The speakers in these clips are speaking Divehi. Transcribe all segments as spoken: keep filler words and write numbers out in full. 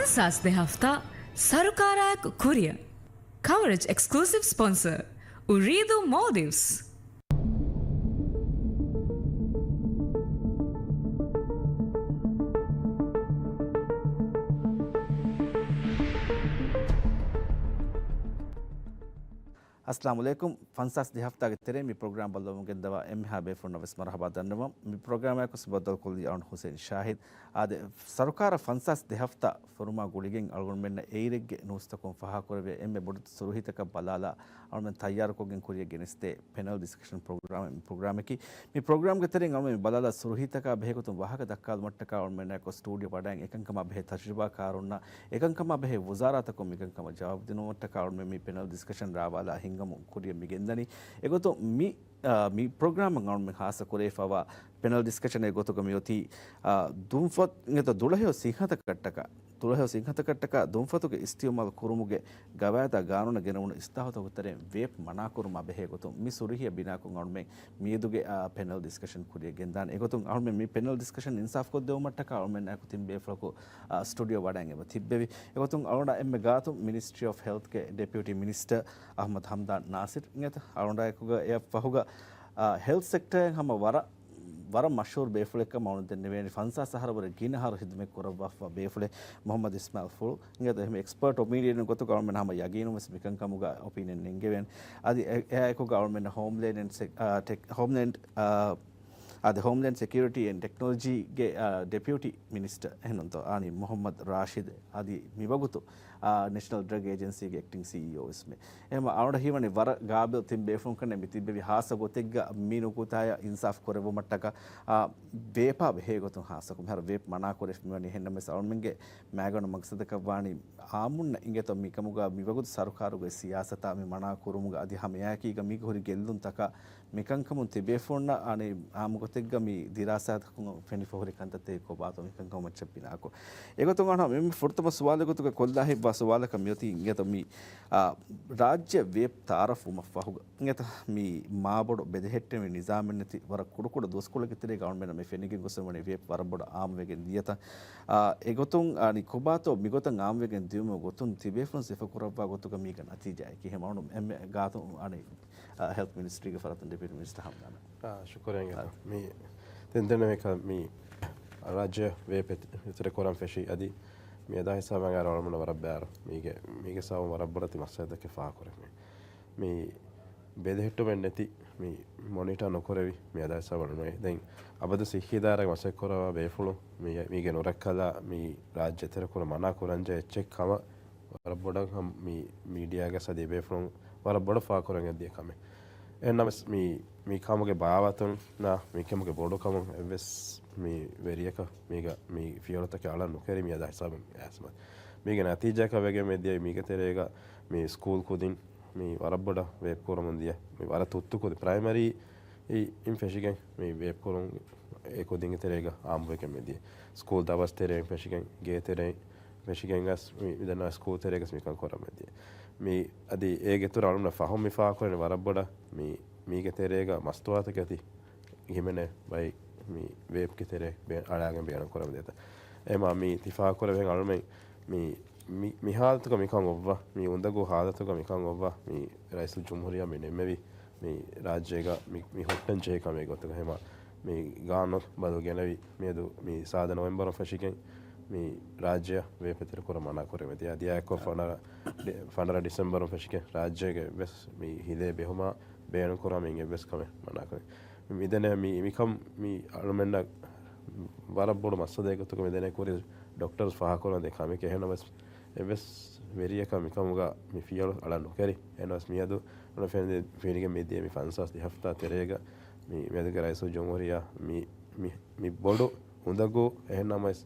ފަންސާސް ދެ ހަފްތާ ސަރުކާރާއެކު ކުރިއަށް. ކަވަރޭޖް އެކްސްކްލޫސިވް ސްޕޮންސަރ، އުރީދޫ މޯލްޑިވްސް. އައްސަލާމު ޢަލައިކުމް. ފަންސާސް ދެ ހަފްތާގެ ތެރެއިން މި ޕްރޮގްރާމް ބައްލަވަމުން ގެންދަވާ އެންމެހާ ބޭފުޅުންނަށް ވެސް މަރުޙަބާ ދަންނަވަން. މި ޕްރޮގްރާމާއެކު ބައްދަލުކޮށްލީ އަޅުން ޙުސައިން ޝާހިދު. އާދެ، ސަރުކާރަށް ފަންސާސް ދެ ހަފްތާ ފުރުމާ ގުޅިގެން އަޅުގަނޑުމެންނަށް އެއިރެއްގެ ނޫސްތަކުން ފާހަގަކުރެވޭ އެންމެ ބޮޑު ސުރުހީތަކަށް ބަލާލާ އަޅުމެން ތައްޔާރުކޮށްގެން ކުރިއަށް ގެނެސްދޭ ޕެނަލް ޑިސްކަޝަން ޕްރޮގްރާމެއް މި ޕްރޮގްރާމަކީ. މި ޕްރޮގްރާމްގެ ތެރެއިން އަޅުމެން މި ބަލާލާ ސުރުހީތަކާ ބެހޭގޮތުން ވާހަކަ ދައްކާލުމަށްޓަކާ އަޅުމެންނާއެކު ސްޓޫޑިއޯ ވަޑައިގެން އެކަންކަމާ ބެހޭ ތަޖުރިބާކާރުންނާ އެކަންކަމާ ބެހޭ ވުޒާރާތަކުން މިކަންކަމަށް ޖަވާބު ދިނުމަށްޓަކާ އަޅުމެން މި ޕެނަލް ޑިސްކަޝަން ރާވާލާ ހިންގަމުން ކުރިއަށް މި ގެންދަނީ. އެގޮތުން މި، އާ، މި ޕްރޮގްރާމަށް އަޅުމެން ހާއްސަ ކުރެވިފައިވާ ޕެނަލް ޑިސްކަޝަން އެއް ގޮތުގަ މިއޮތީ، އާ، ދުންފަތް އިނގޭތޯ ދުޅަހެޔޮ ސިންހަތަކަށްޓަކާ، ދުޅަހެޔޮ ސިންހަތަކަށްޓަކާ ދުންފަތުގެ އިސްތިޢުމާލު ކުރުމުގެ ގަވާއިދާ ގާނޫނަށް ގެނައުނު އިސްލާހުތަކުގެ ތެރެއިން ވޭޕް މަނާކުރުމާ ބެހޭ ގޮތުން މި ސުރުހިއަށް ބިނާކޮށް އަޅުމެން މިއަދުގެ، އާ، ޕެނަލް ޑިސްކަޝަން ކުރިއަށް ގެންދާނެ. އެގޮތުން އަޅުމެން މި ޕެނަލް ޑިސްކަޝަން އިންސާފްކޮށްދެވުމަށްޓަކާ އަޅުމެންނާއެކު ތިން ބޭފުޅަކު، އާ، ސްޓޫޑިއޯ ވަޑައިގެން އެބަ ތިއްބެވި. އެގޮތުން އަޅުގަނޑާ އެންމެ ގާތުން މިނިސްޓްރީ އޮފް ހެލްތްގެ ޑެޕިއުޓީ މިނިސްޓަރ އަޙްމަދު ހަމްދާން ނާސިރު އިނގޭތޯ އަޅުގަނޑާއެކުގަ އެއަށްފަހުގަ، އާ، ހެލްތް ސެކްޓަރއިން ހަމަ ވަރަށް ވަރަށް މަޝްހޫރު ބޭފުޅެއްކަމަށް އަޅުގަނޑު ދެންނެވޭނެ. ފަންސާސް އަހަރަށް ވުރެ ގިނަ އަހަރު ހިދުމަތް ކުރައްވާފަ ބޭފުޅެއް މުޙައްމަދު އިސްމާޢީލް ފުޅު. އިނގޭތޯ އެހެން އެކްސްޕަރޓް އޮޕީނިއަން ގޮތުގަ އަޅުމެން ހަމަ ޔަގީނުން ވެސް މިކަންކަމުގަ އޮޕީނިއަން ނެންގެވޭނެ. އަދި އެ-، އެއާއެކުގަ އަޅުމެން ހޯމްލޭންޑް އެންޑް ސެ-، އާ، ޓެކް-، ހޯމްލޭންޑް، އާ، އާދެ، ހޯމްލޭންޑް ސެކިއުރިޓީ އެންޑް ޓެކްނޮލޮޖީގެ، އާ، ޑެޕިއުޓީ މިނިސްޓަރ އެހެންނުންތޯ އާނީ މުޙައްމަދު ރާޝިދު. އަދި މިވަގުތު، އާ، ނޭޝަނަލް ޑްރަގް އޭޖެންސީގެ އެކްޓިން ސީއީއޯ ވެސްމެ. އެހެންވީމަ އަޅުގަނޑަށް ހީވަނީ ވަރަށް ގާބިލް ތިން ބޭފުޅުން ކަންނޭނގެ މި ތިއްބެވި ހާއްސަ ގޮތެއްގަ މި ނުކުތާޔަށް އިންސާފް ކުރެއްވުމަށްޓަކާ، އާ، ވޭޕާ ބެހޭ ގޮތުން ހާއްސަކޮށް މިހާރު ވޭޕް މަނާކުރެވި މިވަނީ. އެހެންނަމަވެސް އަޅުމެންގެ މައިގަނޑު މަގްސަދަކަށް ވާނީ އާއްމުންނަށް އިނގޭތޯ މިކަމުގަ މިވަގުތު ސަރުކާރުގެ ސިޔާސަތާ މި މަނާ ކުރުމުގަ އަދި ހަމައެއާއެކީގަ މީގަ ހުރި ގެއްލުންތަކާ މިކަންކަމުން ތިބޭފުޅުންނަށް އަނެއް އާއްމު ގޮތެއްގަ މި ދިރާސާތަކުން ފެނިފަ ހުރި ކަންތައްތަކެއް ކޮބާތޯ މިކަންކަމަށް މައްޗަށް ބިނާކޮށް. އެގޮތުން އަންނަ މި ފުރަތަމަ ސުވާލެއް ގޮތުގަ ކޮށްލާ ހިތްވާ ސުވާލަކަށް މިއޮތީ އިނގޭތޯ މި، އާ، ރާއްޖެ ވޭޕް ތައާރަފްވުމަށް ފަހުގަ އިނގޭތޯ މި މާބޮޑު ބެލެހެއްޓެވި ނިޒާމެއް ނެތި ވަރަށް ކުޑަކުޑަ ދުވަސްކޮޅެއްގެ ތެރޭގަ އަޅުމެންނަށް މި ފެނިގެން ގޮސް ވަނީ ވޭޕް ވަރަށް ބޮޑަށް އާއްމުވެގެން ދިޔަތަން. އާ، އެގޮތުން އަނި ކޮބާތޯ މިގޮތަށް އާއްމުވެގެން ދިޔުމުގެ ގޮތުން ތިބޭފުޅުން ސިފަކުރައްވާ ގޮތުގަ މީގަ ނަތީޖާއެއް ކިހިނެއް އަޅުން އެންމެ ގާތުން އަނި، އާ، ހެލްތް މިނިސްޓްރީގެ ފަރާތުން ޑެޕިއުޓީ މިނިސްޓަރ ހަމްދާނަށް. އާ، ޝުކުރިއްޔާ. އާ. މި ދެން ދެންނެވި ކަ-، މި ރާއްޖެ ވޭޕް އެތި-، އެތެރެ ކުރަން ފެށީ އަދި މި އެދާ ހިސާބަށް އަޅުމެން ވަރަށް ބޭރު. މީގެ، މީގެ ސަބަބުން ވަރަށް ބޮޑަށް ތި މައްސަލަތަކެއް ފާހަގަކުރެވޭ. މި ބެލެހެއްޓުމެއް ނެތި، މި މޮނިޓާ ނުކުރެވި، މި އެދާ ހިސާބަށް ނުވޭ. ދެން އަބަދު ސިއްހީ ދާއިރާގެ މަސައްކަތް ކުރައްވާ ބޭފުޅުން މި، މީގެ ނުރައްކަލާ، މި ރާއްޖެ އެތެރެކުރަން މަނާ ކުރަންޖެހޭ އެއްޗެއް ކަމަށް ވަރަށް ބޮޑަށް ހަމަ މި މީޑިއާގެ ސަދި ބޭފުޅުން ވަރަށް ބޮޑަށް ފާހަގަކުރަން އެދިޔަ ކަމެއް. އެހެންނަމަވެސް މި، މި ކަމުގެ ބާވަތުންނާ މި ކަމުގެ ބޮޑުކަމުން އެއްވެސް މި ވެރިޔަކަށް މީގަ މި ފިޔަވަޅުތަކެއް އަޅަން ނުކެރި މި އެދާ ހިސާބުން އައިސްމަ. މީގެ ނަތީޖާއަކަށް ވެގެން މި ދިޔަ މީގެ ތެރޭގަ މި ސްކޫލް ކުދިން މި ވަރަށް ބޮޑަށް ވޭޕް ކުރަމުން ދިޔަ. މި ވަރަށް ތުއްތު ކުދިން ޕްރައިމަރީ އިން ފެށިގެން މި ވޭޕް ކުރުން އެ ކުދިންގެ ތެރޭގަ އާއްމުވެގެން މި ދިޔަ. ސްކޫލް ދަބަސް ތެރެއިން ފެށިގެން، ގޭ ތެރެއިން ފެށިގެން ގަސް މި، މި ދަންނަ ސްކޫލް ތެރޭގަސް މިކަން ކުރަމުން ދިޔަ. މި އަދި އޭގެ އިތުރަށް އަޅުންނަށް ފަހުން މި ފާހަގަކުރަނީ ވަރަށް ބޮޑަށް މި، މީގެ ތެރޭގަ މަސްތުވާތަކެތި ހިމެނޭ ބައި މި ވޭޕްގެ ތެރޭ ބޭ-، އަޅާގެން ބޭނުން ކުރަމުން ދިޔަތަ. އެމާ މި ތި ފާހަގަކުރެވެން އަޅުމެން މި، މި، މި ހާލަތުގަ މިކަން އޮއްވާ، މި އުނދަގޫ ހާލަތުގަ މިކަން އޮއްވާ، މި ރައީސުލްޖުމްހޫރިއްޔާ މި ނިންމެވި މި ރާއްޖޭގަ މި، މި ހުއްޓަން ޖެހޭ ކަމެއް ގޮތުގަ ހަމަ މި ގާނޫނު ބަދަލު ގެނެވި މިއަދު މި ސާދަ ނޮވެމްބަރުން ފެށިގެން މި ރާއްޖެއަށް ވޭޕް އެތެރެކުރަން މަނާކުރެވޭ. އަދި އާއެކު ފަނަރަ ޑި-، ފަނަރަ ޑިސެމްބަރުން ފެށިގެން ރާއްޖޭގެ އެއްވެސް މި ހިލޭ ބެހުމާ ބޭނުންކުރާ މި އެއްވެސް ކަމެއް މަނާކުރެވޭ. މިދެންނެވި މި، މިކަން މި އަޅުމެންނަށް ވަރަށް ބޮޑު މައްސަލައެއް ގޮތުގަ މިދެންނެވި ކުރި ޑޮކްޓަރު ފާހަގަކުރަން ދޭ ކަމެކޭ. އެހެންނަމަވެސް އެއްވެސް ވެރިޔަކަށް މިކަމުގަ މި ފިޔަވަޅު އަޅަން ނުކެރި. އެހެންނަމަވެސް މިއަދު އަޅަން ފެނިގެން މި ދިޔަ މި ފަންސާސް ދެ ހަފްތާ ތެރޭގަ މި މިއަދުގެ ރައީސުލްޖުމްހޫރިއްޔާ މި، މި، މި ބޮޑު އުނދަގޫ އެހެންނަމަވެސް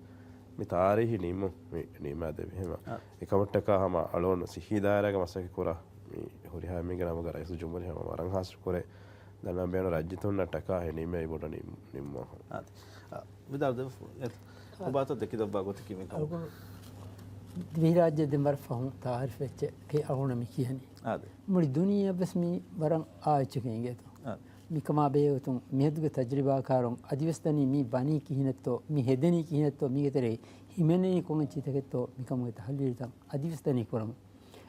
މި ތާރީހީ ނިންމުން މި ނިންމާދެވި. އެހެންވެ، އާ. އެކަމަށްޓަކާ ހަމަ އަޅުގަނޑު ސިއްހީ ދާއިރާގެ މަސައްކަތް ކުރާ މި ހުރިހާ އެންމެންގެ ނަމުގަ ރައީސުލްޖުމްހޫރިއްޔާ ހަމަ ވަރަށް ހާސް ކުރޭ. ދަންނަ ބޭނު ރައްޖިތުންނަށްޓަކާ ހެނީމޭ ބޮޑަށް ނިން-، ނިންމުވާ. އާދެ. އާ، ވިދާޅު ދެވިފު-، އެތަ-، އާ. ކޮބާތޯ ދެކިދައްވާ ގޮތަކީ މިކަމު؟ އަޅުގަނޑު ދިވެހިރާއްޖެ ދެން ވަރަށް ފަހުން ތާރިފް އެއްޗެއް ކެ އަޅުގަނޑަށް މި ކިޔަނީ. އާދެ. މުޅި ދުނިޔެއަށްވެސް މީ ވަރަށް އާ އެއްޗެކޭ އިނގޭތޯ. އާދެ. މިކަމާ ބެހޭގޮތުން މިއަދުގެ ތަޖުރިބާކާރުން އަދިވެސް ދަނީ މީ ވަނީ ކިހިނެއްތޯ، މި ހެދެނީ ކިހިނެއްތޯ، މީގެ ތެރޭ އިމެނީ ކޮން އެއްޗިތަކެއްތޯ މިކަމުގެ ތަހުލީލުތައް އަދިވެސް ދަނީ ކުރަމުން.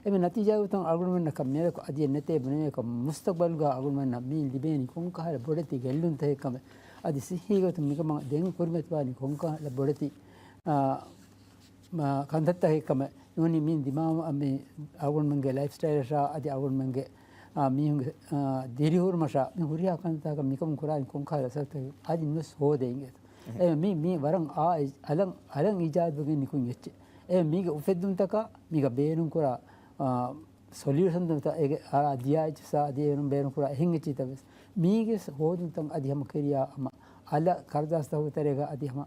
އެމެ ނަތީޖާގެ ގޮތުން އަޅުގަނޑުމެންނަކަށް މިއަދަކު އަދި އެއް ނެތޭ ބުނެވޭކަށް މުސްތަގްބަލުގަ އަޅުގަނޑުމެންނަށް މީން ލިބޭނީ ކޮންކަހަލަ ބޮޑެތި ގެއްލުންތަކެއް ކަމެއް. އަދި ސިއްހީ ގޮތުން މިކަމަށް ދެން ކުރިމަތިވާނީ ކޮންކަހަލަ ބޮޑެތި، އާ، މާ، ކަންތައްތަކެއް ކަމެއް. ނޫނީ މީން ދިމާވާ މި އަޅުގަނޑުމެންގެ ލައިފް ސްޓައިލަށާ އަދި އަޅުގަނޑުމެންގެ، އާ، މީހުންގެ، އާ، ދިރިހުރުމަށާ މި ހުރިހާ ކަންތަކަށް މިކަމުން ކުރާނީ ކޮންކަހަލަ އަސަރުތަކެއް އަދި ނުވެސް ހޯދައިގެން. އެ، މީ، މީ ވަރަށް އާ، އަލަށް، އަލަށް އީޖާދުވެގެން ނިކުތް އެއްޗެއް. އެ، މީގެ އުފެއްދުންތަކާ، މީގަ ބޭނުންކުރާ، އާ، ސޮލިއުޝަންތައް އެގެ އަރާ ދިޔާ އެއްޗިސާ ދިޔައިރުން ބޭނުންކުރާ އެހެން އެއްޗިތައް ވެސް މީގެ ހޯދުންތައް އަދި ހަމަ ކެރިޔާ ހަމަ އަލަށް ކަރުދާސްތަކުގެ ތެރޭގަ އަދި ހަމަ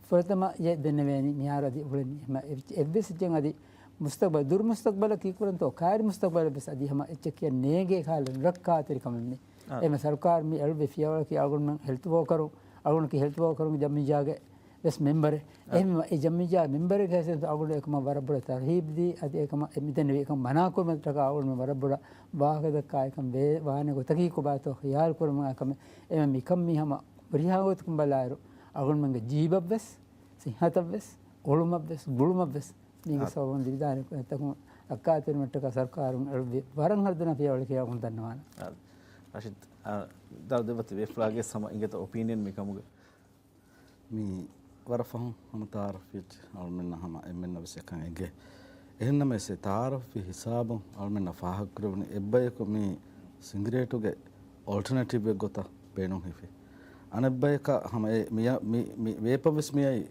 ފުރަތަމަ އެ ދެންނެވޭނީ މިހާރު އަދި އުޅެނީ ހަމަ އެއް-، އެއްވެސް އެއްޗެއް އަދި މުސްތަގްބަލް، ދުރު މުސްތަގްބަލަކީ ކުރަންތޯ ކާރި މުސްތަގްބަލަށް ވެސް އަދި ހަމަ އެއްޗެއް ކިޔަން ނޭނގޭ ކަހަލަ ނުރައްކާތެރި ކަމެއް މީ. އާ. އެމެ ސަރުކާރު މި އެޅުއްވި ފިޔަވަޅަކީ އަޅުގަނޑުމެން ހެލްތު ވޯކަރު، އަޅުގަނޑަކީ ހެލްތު ވޯކަރުން ޖަމްއިއްޒާގެ ވެސް މެމްބަރެއް. އާ. އެހެންވީމަ އެ ޖަމްއިއްޒާ މެމްބަރެއްގެ ހައިސިއްޔަތުން އަޅުގަނޑު އެކަމަށް ވަރަށް ބޮޑަށް ތަރްހީބް ދީ، އަދި އެކަމަށް އެ މިދެންނެވި އެކަން މަނާކުރުމަށްޓަކާ އަޅުގަނޑުމެން ވަރަށް ބޮޑަށް ވާހަކަ ދައްކާ އެކަން ވޭ-، ވާނެ ގޮތަކީ ކޮބާތޯ ޚިޔާލު ކުރަމުން އެކަމެއް. އެމެ މިކަން މީ ހަމަ ހުރިހާ ގޮތަކުން ބަލާއިރު އަޅުގަނޑުމެންގެ ޖީބަށްވެސް، ސިއްހަތަށްވެސް، އުޅުމަށްވެސް، ގުޅުމަށްވެސް މީގެ އާ. ސަބަބުން ލިބިދާނެ ކަންތަކުން ރައްކާތެރިވުމަށްޓަކާ ސަރުކާރުން އެޅުއްވި ވަރަށް ހަރުދަނާ ފިޔަވަޅެކޭ އަޅުގަނޑު ދަންނަވާނެ. އާ. ރަޝީދު، އާ، ދާ ދެއްވަތި ވޭފުޅާގެ ހަމަ އިނގޭތޯ އޮޕީނިއަން މިކަމުގެ؟ މީ ވަރަށް ފަހުން ހަމަ ތައާރަފްވިއްޖެ އަޅުމެންނަށް ހަމަ އެންމެންނަށް ވެސް އެކަން އެނގޭ. އެހެންނަމަވެސް އެ ތައާރަފްވި ހިސާބުން އަޅުމެންނަށް ފާހަގަކުރެވުނީ އެއްބަޔަކު މީ ސިނގިރޭޓުގެ އޮލްޓަނޭޓިވްއެއް ގޮތަށް ބޭނުން ހިފި. އަނެއްބަޔަކަށް ހަމަ އެ މިޔަ-، މި-، މި ވޭޕަށް ވެސް މިއައީ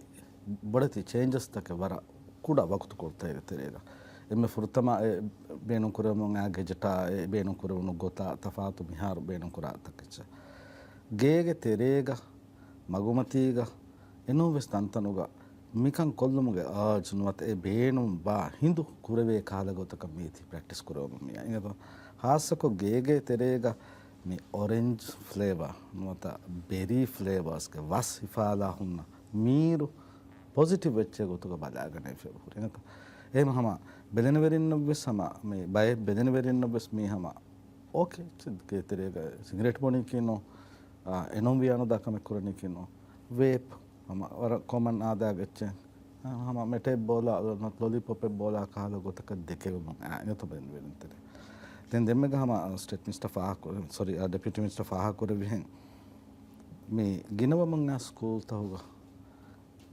ބޮޑެތި ޗޭންޖަސްތަކެއް ވަރަށް ކުޑަ ވަގުތުކޮޅުތަކެއްގެ ތެރޭގަ. އެންމެ ފުރަތަމަ އެ ބޭނުންކުރެވުމުން އާ ގެޖެޓާ އެ ބޭނުންކުރެވުނު ގޮތާ ތަފާތު މިހާރު ބޭނުންކުރާ ތަކެއްޗެއް. ގޭގެ ތެރޭގަ މަގުމަތީގަ އެނޫން ވެސް ތަންތަނުގަ މިކަން ކޮށްލުމުގެ އާޖް ނުވަތަ އެ ބޭނުން ވާ ހިނދު ކުރެވޭ ކަހަލަ ގޮތަކަށް މީތި ޕްރެކްޓިސް ކުރެވެމުން މިއައި. އިނގޭތޯ؟ ހާއްސަކޮށް ގޭގޭ ތެރޭގަ މި އޮރެންޖް ފްލޭވާ ނުވަތަ ބެރީ ފްލޭވާސްގެ ވަސް ހިފާލާ ހުންނަ މީރު ޕޮޒިޓިވް އެއްޗެއް ގޮތުގަ ބަލާގަނެފަ ހުރި. އެހެން ހަމަ ބެލެނިވެރިންނަށްވެސް ހަމަ މި ބައެއް ބެލެނިވެރިންނަށްވެސް މީ ހަމަ އޯކޭ، ގޭތެރޭގަ ސިނގިރޭޓް ބޮނީކީނު، އާ، އެނޫން ވިޔާނުދާ ކަމެއް ކުރަނީކީނު، ވޭޕް ހަމަ ވަރަށް ކޮމަން އާދައިގެ އެއްޗެއް. އާ، ހަމަ މެޓެއް ބޯލާ، ލޮލީޕޮޕެއް ބޯލާ ކަހަލަ ގޮތަކަށް ދެކެވެމުން އާ، އެތަ ބެންވެރިންތެރެ. ދެން ދެންމެގަ ހަމަ ސްޓޭޓް މިނިސްޓަރ ފާހަގަކުރެ-، ސޮރީ، އާ، ޑެޕިއުޓީ މިނިސްޓަރ ފާހަގަކުރެއްވިހެން މި ގިނަވަމުން އާ ސްކޫލްތަހުގަ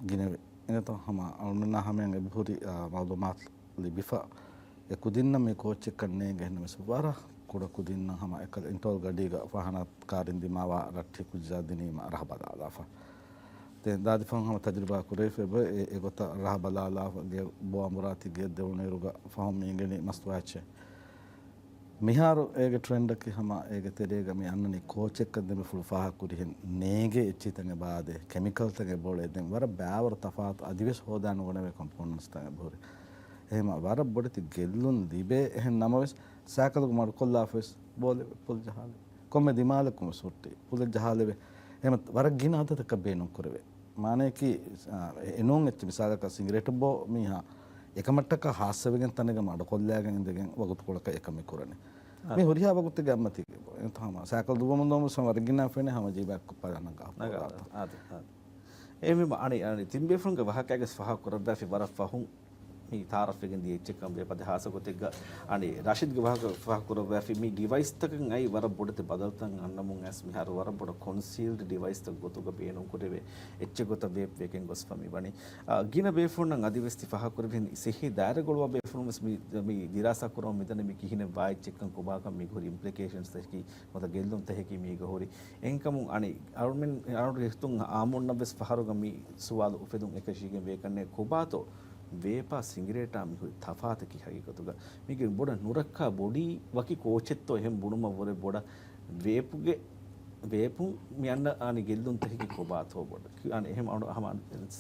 ގިނަވި. އެނގޭތޯ ހަމަ އަޅުމެންނާ ހަމަޔަށް އެބަހުރި، އާ، މައުލޫމާތު ލިބިފަ. އެ ކުދިންނަށް މި ކޯޗެއްކަން ނޭނގެ ހެންނަމަސް ވަރަށް ކުޑަ ކުދިންނަށް ހަމަ އެކަލަ އިންޓޯލް ގަޑީގަ ފާހަނާ ކާރިން ދިމާވާ ރައްޓެހި ކުއްޖާ ދިނީމަ ރަހަ ބަލާލާފަ. ދެން ދާދި ފަހުން ހަމަ ތަޖުރިބާ ކުރެވިފަ އެބަ އެ، އެ ގޮތަށް ރަހަ ބަލާލާފަ ގެ ބޯ އަނބުރާތި ގެ ދެވުނުއިރުގަ ފަހުން މި އިނގެނީ މަސްތުވާ އެއްޗެއް. މިހާރު އޭގެ ޓްރެންޑަކީ ހަމަ އޭގެ ތެރޭގަ މި އަންނަނީ ކޯޗެއްކަން ދެމިފުޅު ފާހަގަކުރިހެން ނޭނގޭ އެއްޗިތަން އެބަ އާދޭ، ކެމިކަލްތަން އެބަ އުޅޭ، ދެން ވަރަށް ބައިވަރު ތަފާތު އަދިވެސް ހޯދާ ނުގަނެވޭ ކޮމްޕޯނެންޓްސްތައް އެބަހުރި. އެހެންމަ ވަރަށް ބޮޑެތި ގެއްލުން ލިބޭ. އެހެން ނަމަވެސް ސައިކަލުގަ މަޑުކޮށްލާފަވެސް ބޯލެވޭ، ޕުލް ޖަހާލެވޭ. ކޮންމެ ދިމާލަކުން ވެސް ހުއްޓި ޕުލެއް ޖަހާލެވޭ. އެހެންމަ ވަރަށް ގިނަ އަދަދަކަށް ބޭނުން ކުރެވޭ. މާނަޔަކީ، އާ، އެ-، އެނޫން އެއްޗެއް މިސާލަކަށް ސިނގިރޭޓް ބޯ މީހާ އެކަމަށްޓަކާ ހާއްސަވެގެން ތަނެއްގަ މަޑުކޮށްލާގެން އިނދެގެން ވަގުތުކޮޅަކަށް އެކަމެއް ކުރަނީ. އާ. މި ހުރިހާ ވަގުތެއްގެ އައްމަތީގެ ބޯ. އެންތޯ ހަމަ ސައިކަލް ދުއްވަމުން ދުއްވަމުން ވެސް ވަރަށް ގިނަ ފެނޭ ހަމަ ޖީބާއެއް ކޮށްޕާ ދަންނަ ގާ ނަގާ، އާދެ، އާދެ. އެހެންވީމަ އަނި، އަނި ތިން ބޭފުޅުންގެ ވާހަކައިގަސް ފާހަގަ ކުރައްވާފި ވަރަށް ފަހުން މި ތައާރަފްވެގެން ދިޔަ އެއްޗެއްކަން ވޭ. އަދި ހާއްސަ ގޮތެއްގަ އަނި ރަޝީދްގެ ވާހަކަ ފާހަގަ ކުރައްވާފި މި ޑިވައިސްތަކަށް އައި ވަރަށް ބޮޑެތި ބަދަލުތައް އަންނަމުން އައިސް މިހާރު ވަރަށް ބޮޑަށް ކޮންސީލްޑް ޑިވައިސްތައް ގޮތުގަ ބޭނުން ކުރެވޭ އެއްޗެއް ގޮތަށް ވޭޕް ވެގެން ގޮސްފަ މި ވަނީ. އާ، ގިނަ ބޭފުޅުންނަށް އަދިވެސް ތި ފާހަގަ ކުރެވިހެން ސިއްހީ ދާއިރާގަ އުޅުވާ ބޭފުޅުން ވެސް މި، މި ދިރާސާ ކުރަމުން މިދަނީ މި ކިހިނެއް ވާ އެއްޗެއްކަން ކޮބާކަން މީގަ ހުރި އިމްޕްލިކޭޝަންސްތަކަކީ ނުވަތަ ގެއްލުންތަކަކީ މީގަ ހުރި. އެހެންކަމުން އަނި އަޅުމެން އަޅުގެ ހިތުން އާއްމުންނަށް ވެސް ފަހަރުގަ މި ސުވާލު އުފެދުން އެކަށީގެން ވޭ ކަންނޭ ކޮބާތޯ ވޭޕާ ސިނގިރޭޓާ މި ހުރި ތަފާތަކީ ހަގީގަތުގަ؟ މީގެ ބޮޑަށް ނުރައްކާ ބޮޑީ ވަކި ކޯޗެއްތޯ އެހެން ބުނުމަށް ވުރެ ބޮޑަށް ވޭޕުގެ، ވޭޕުން މި އަންނަ އަނި ގެއްލުންތަކަކީ ކޮބާތޯ ބޮޑަށް؟ ކި-، އަނި އެހެން އަނު އަހަމަ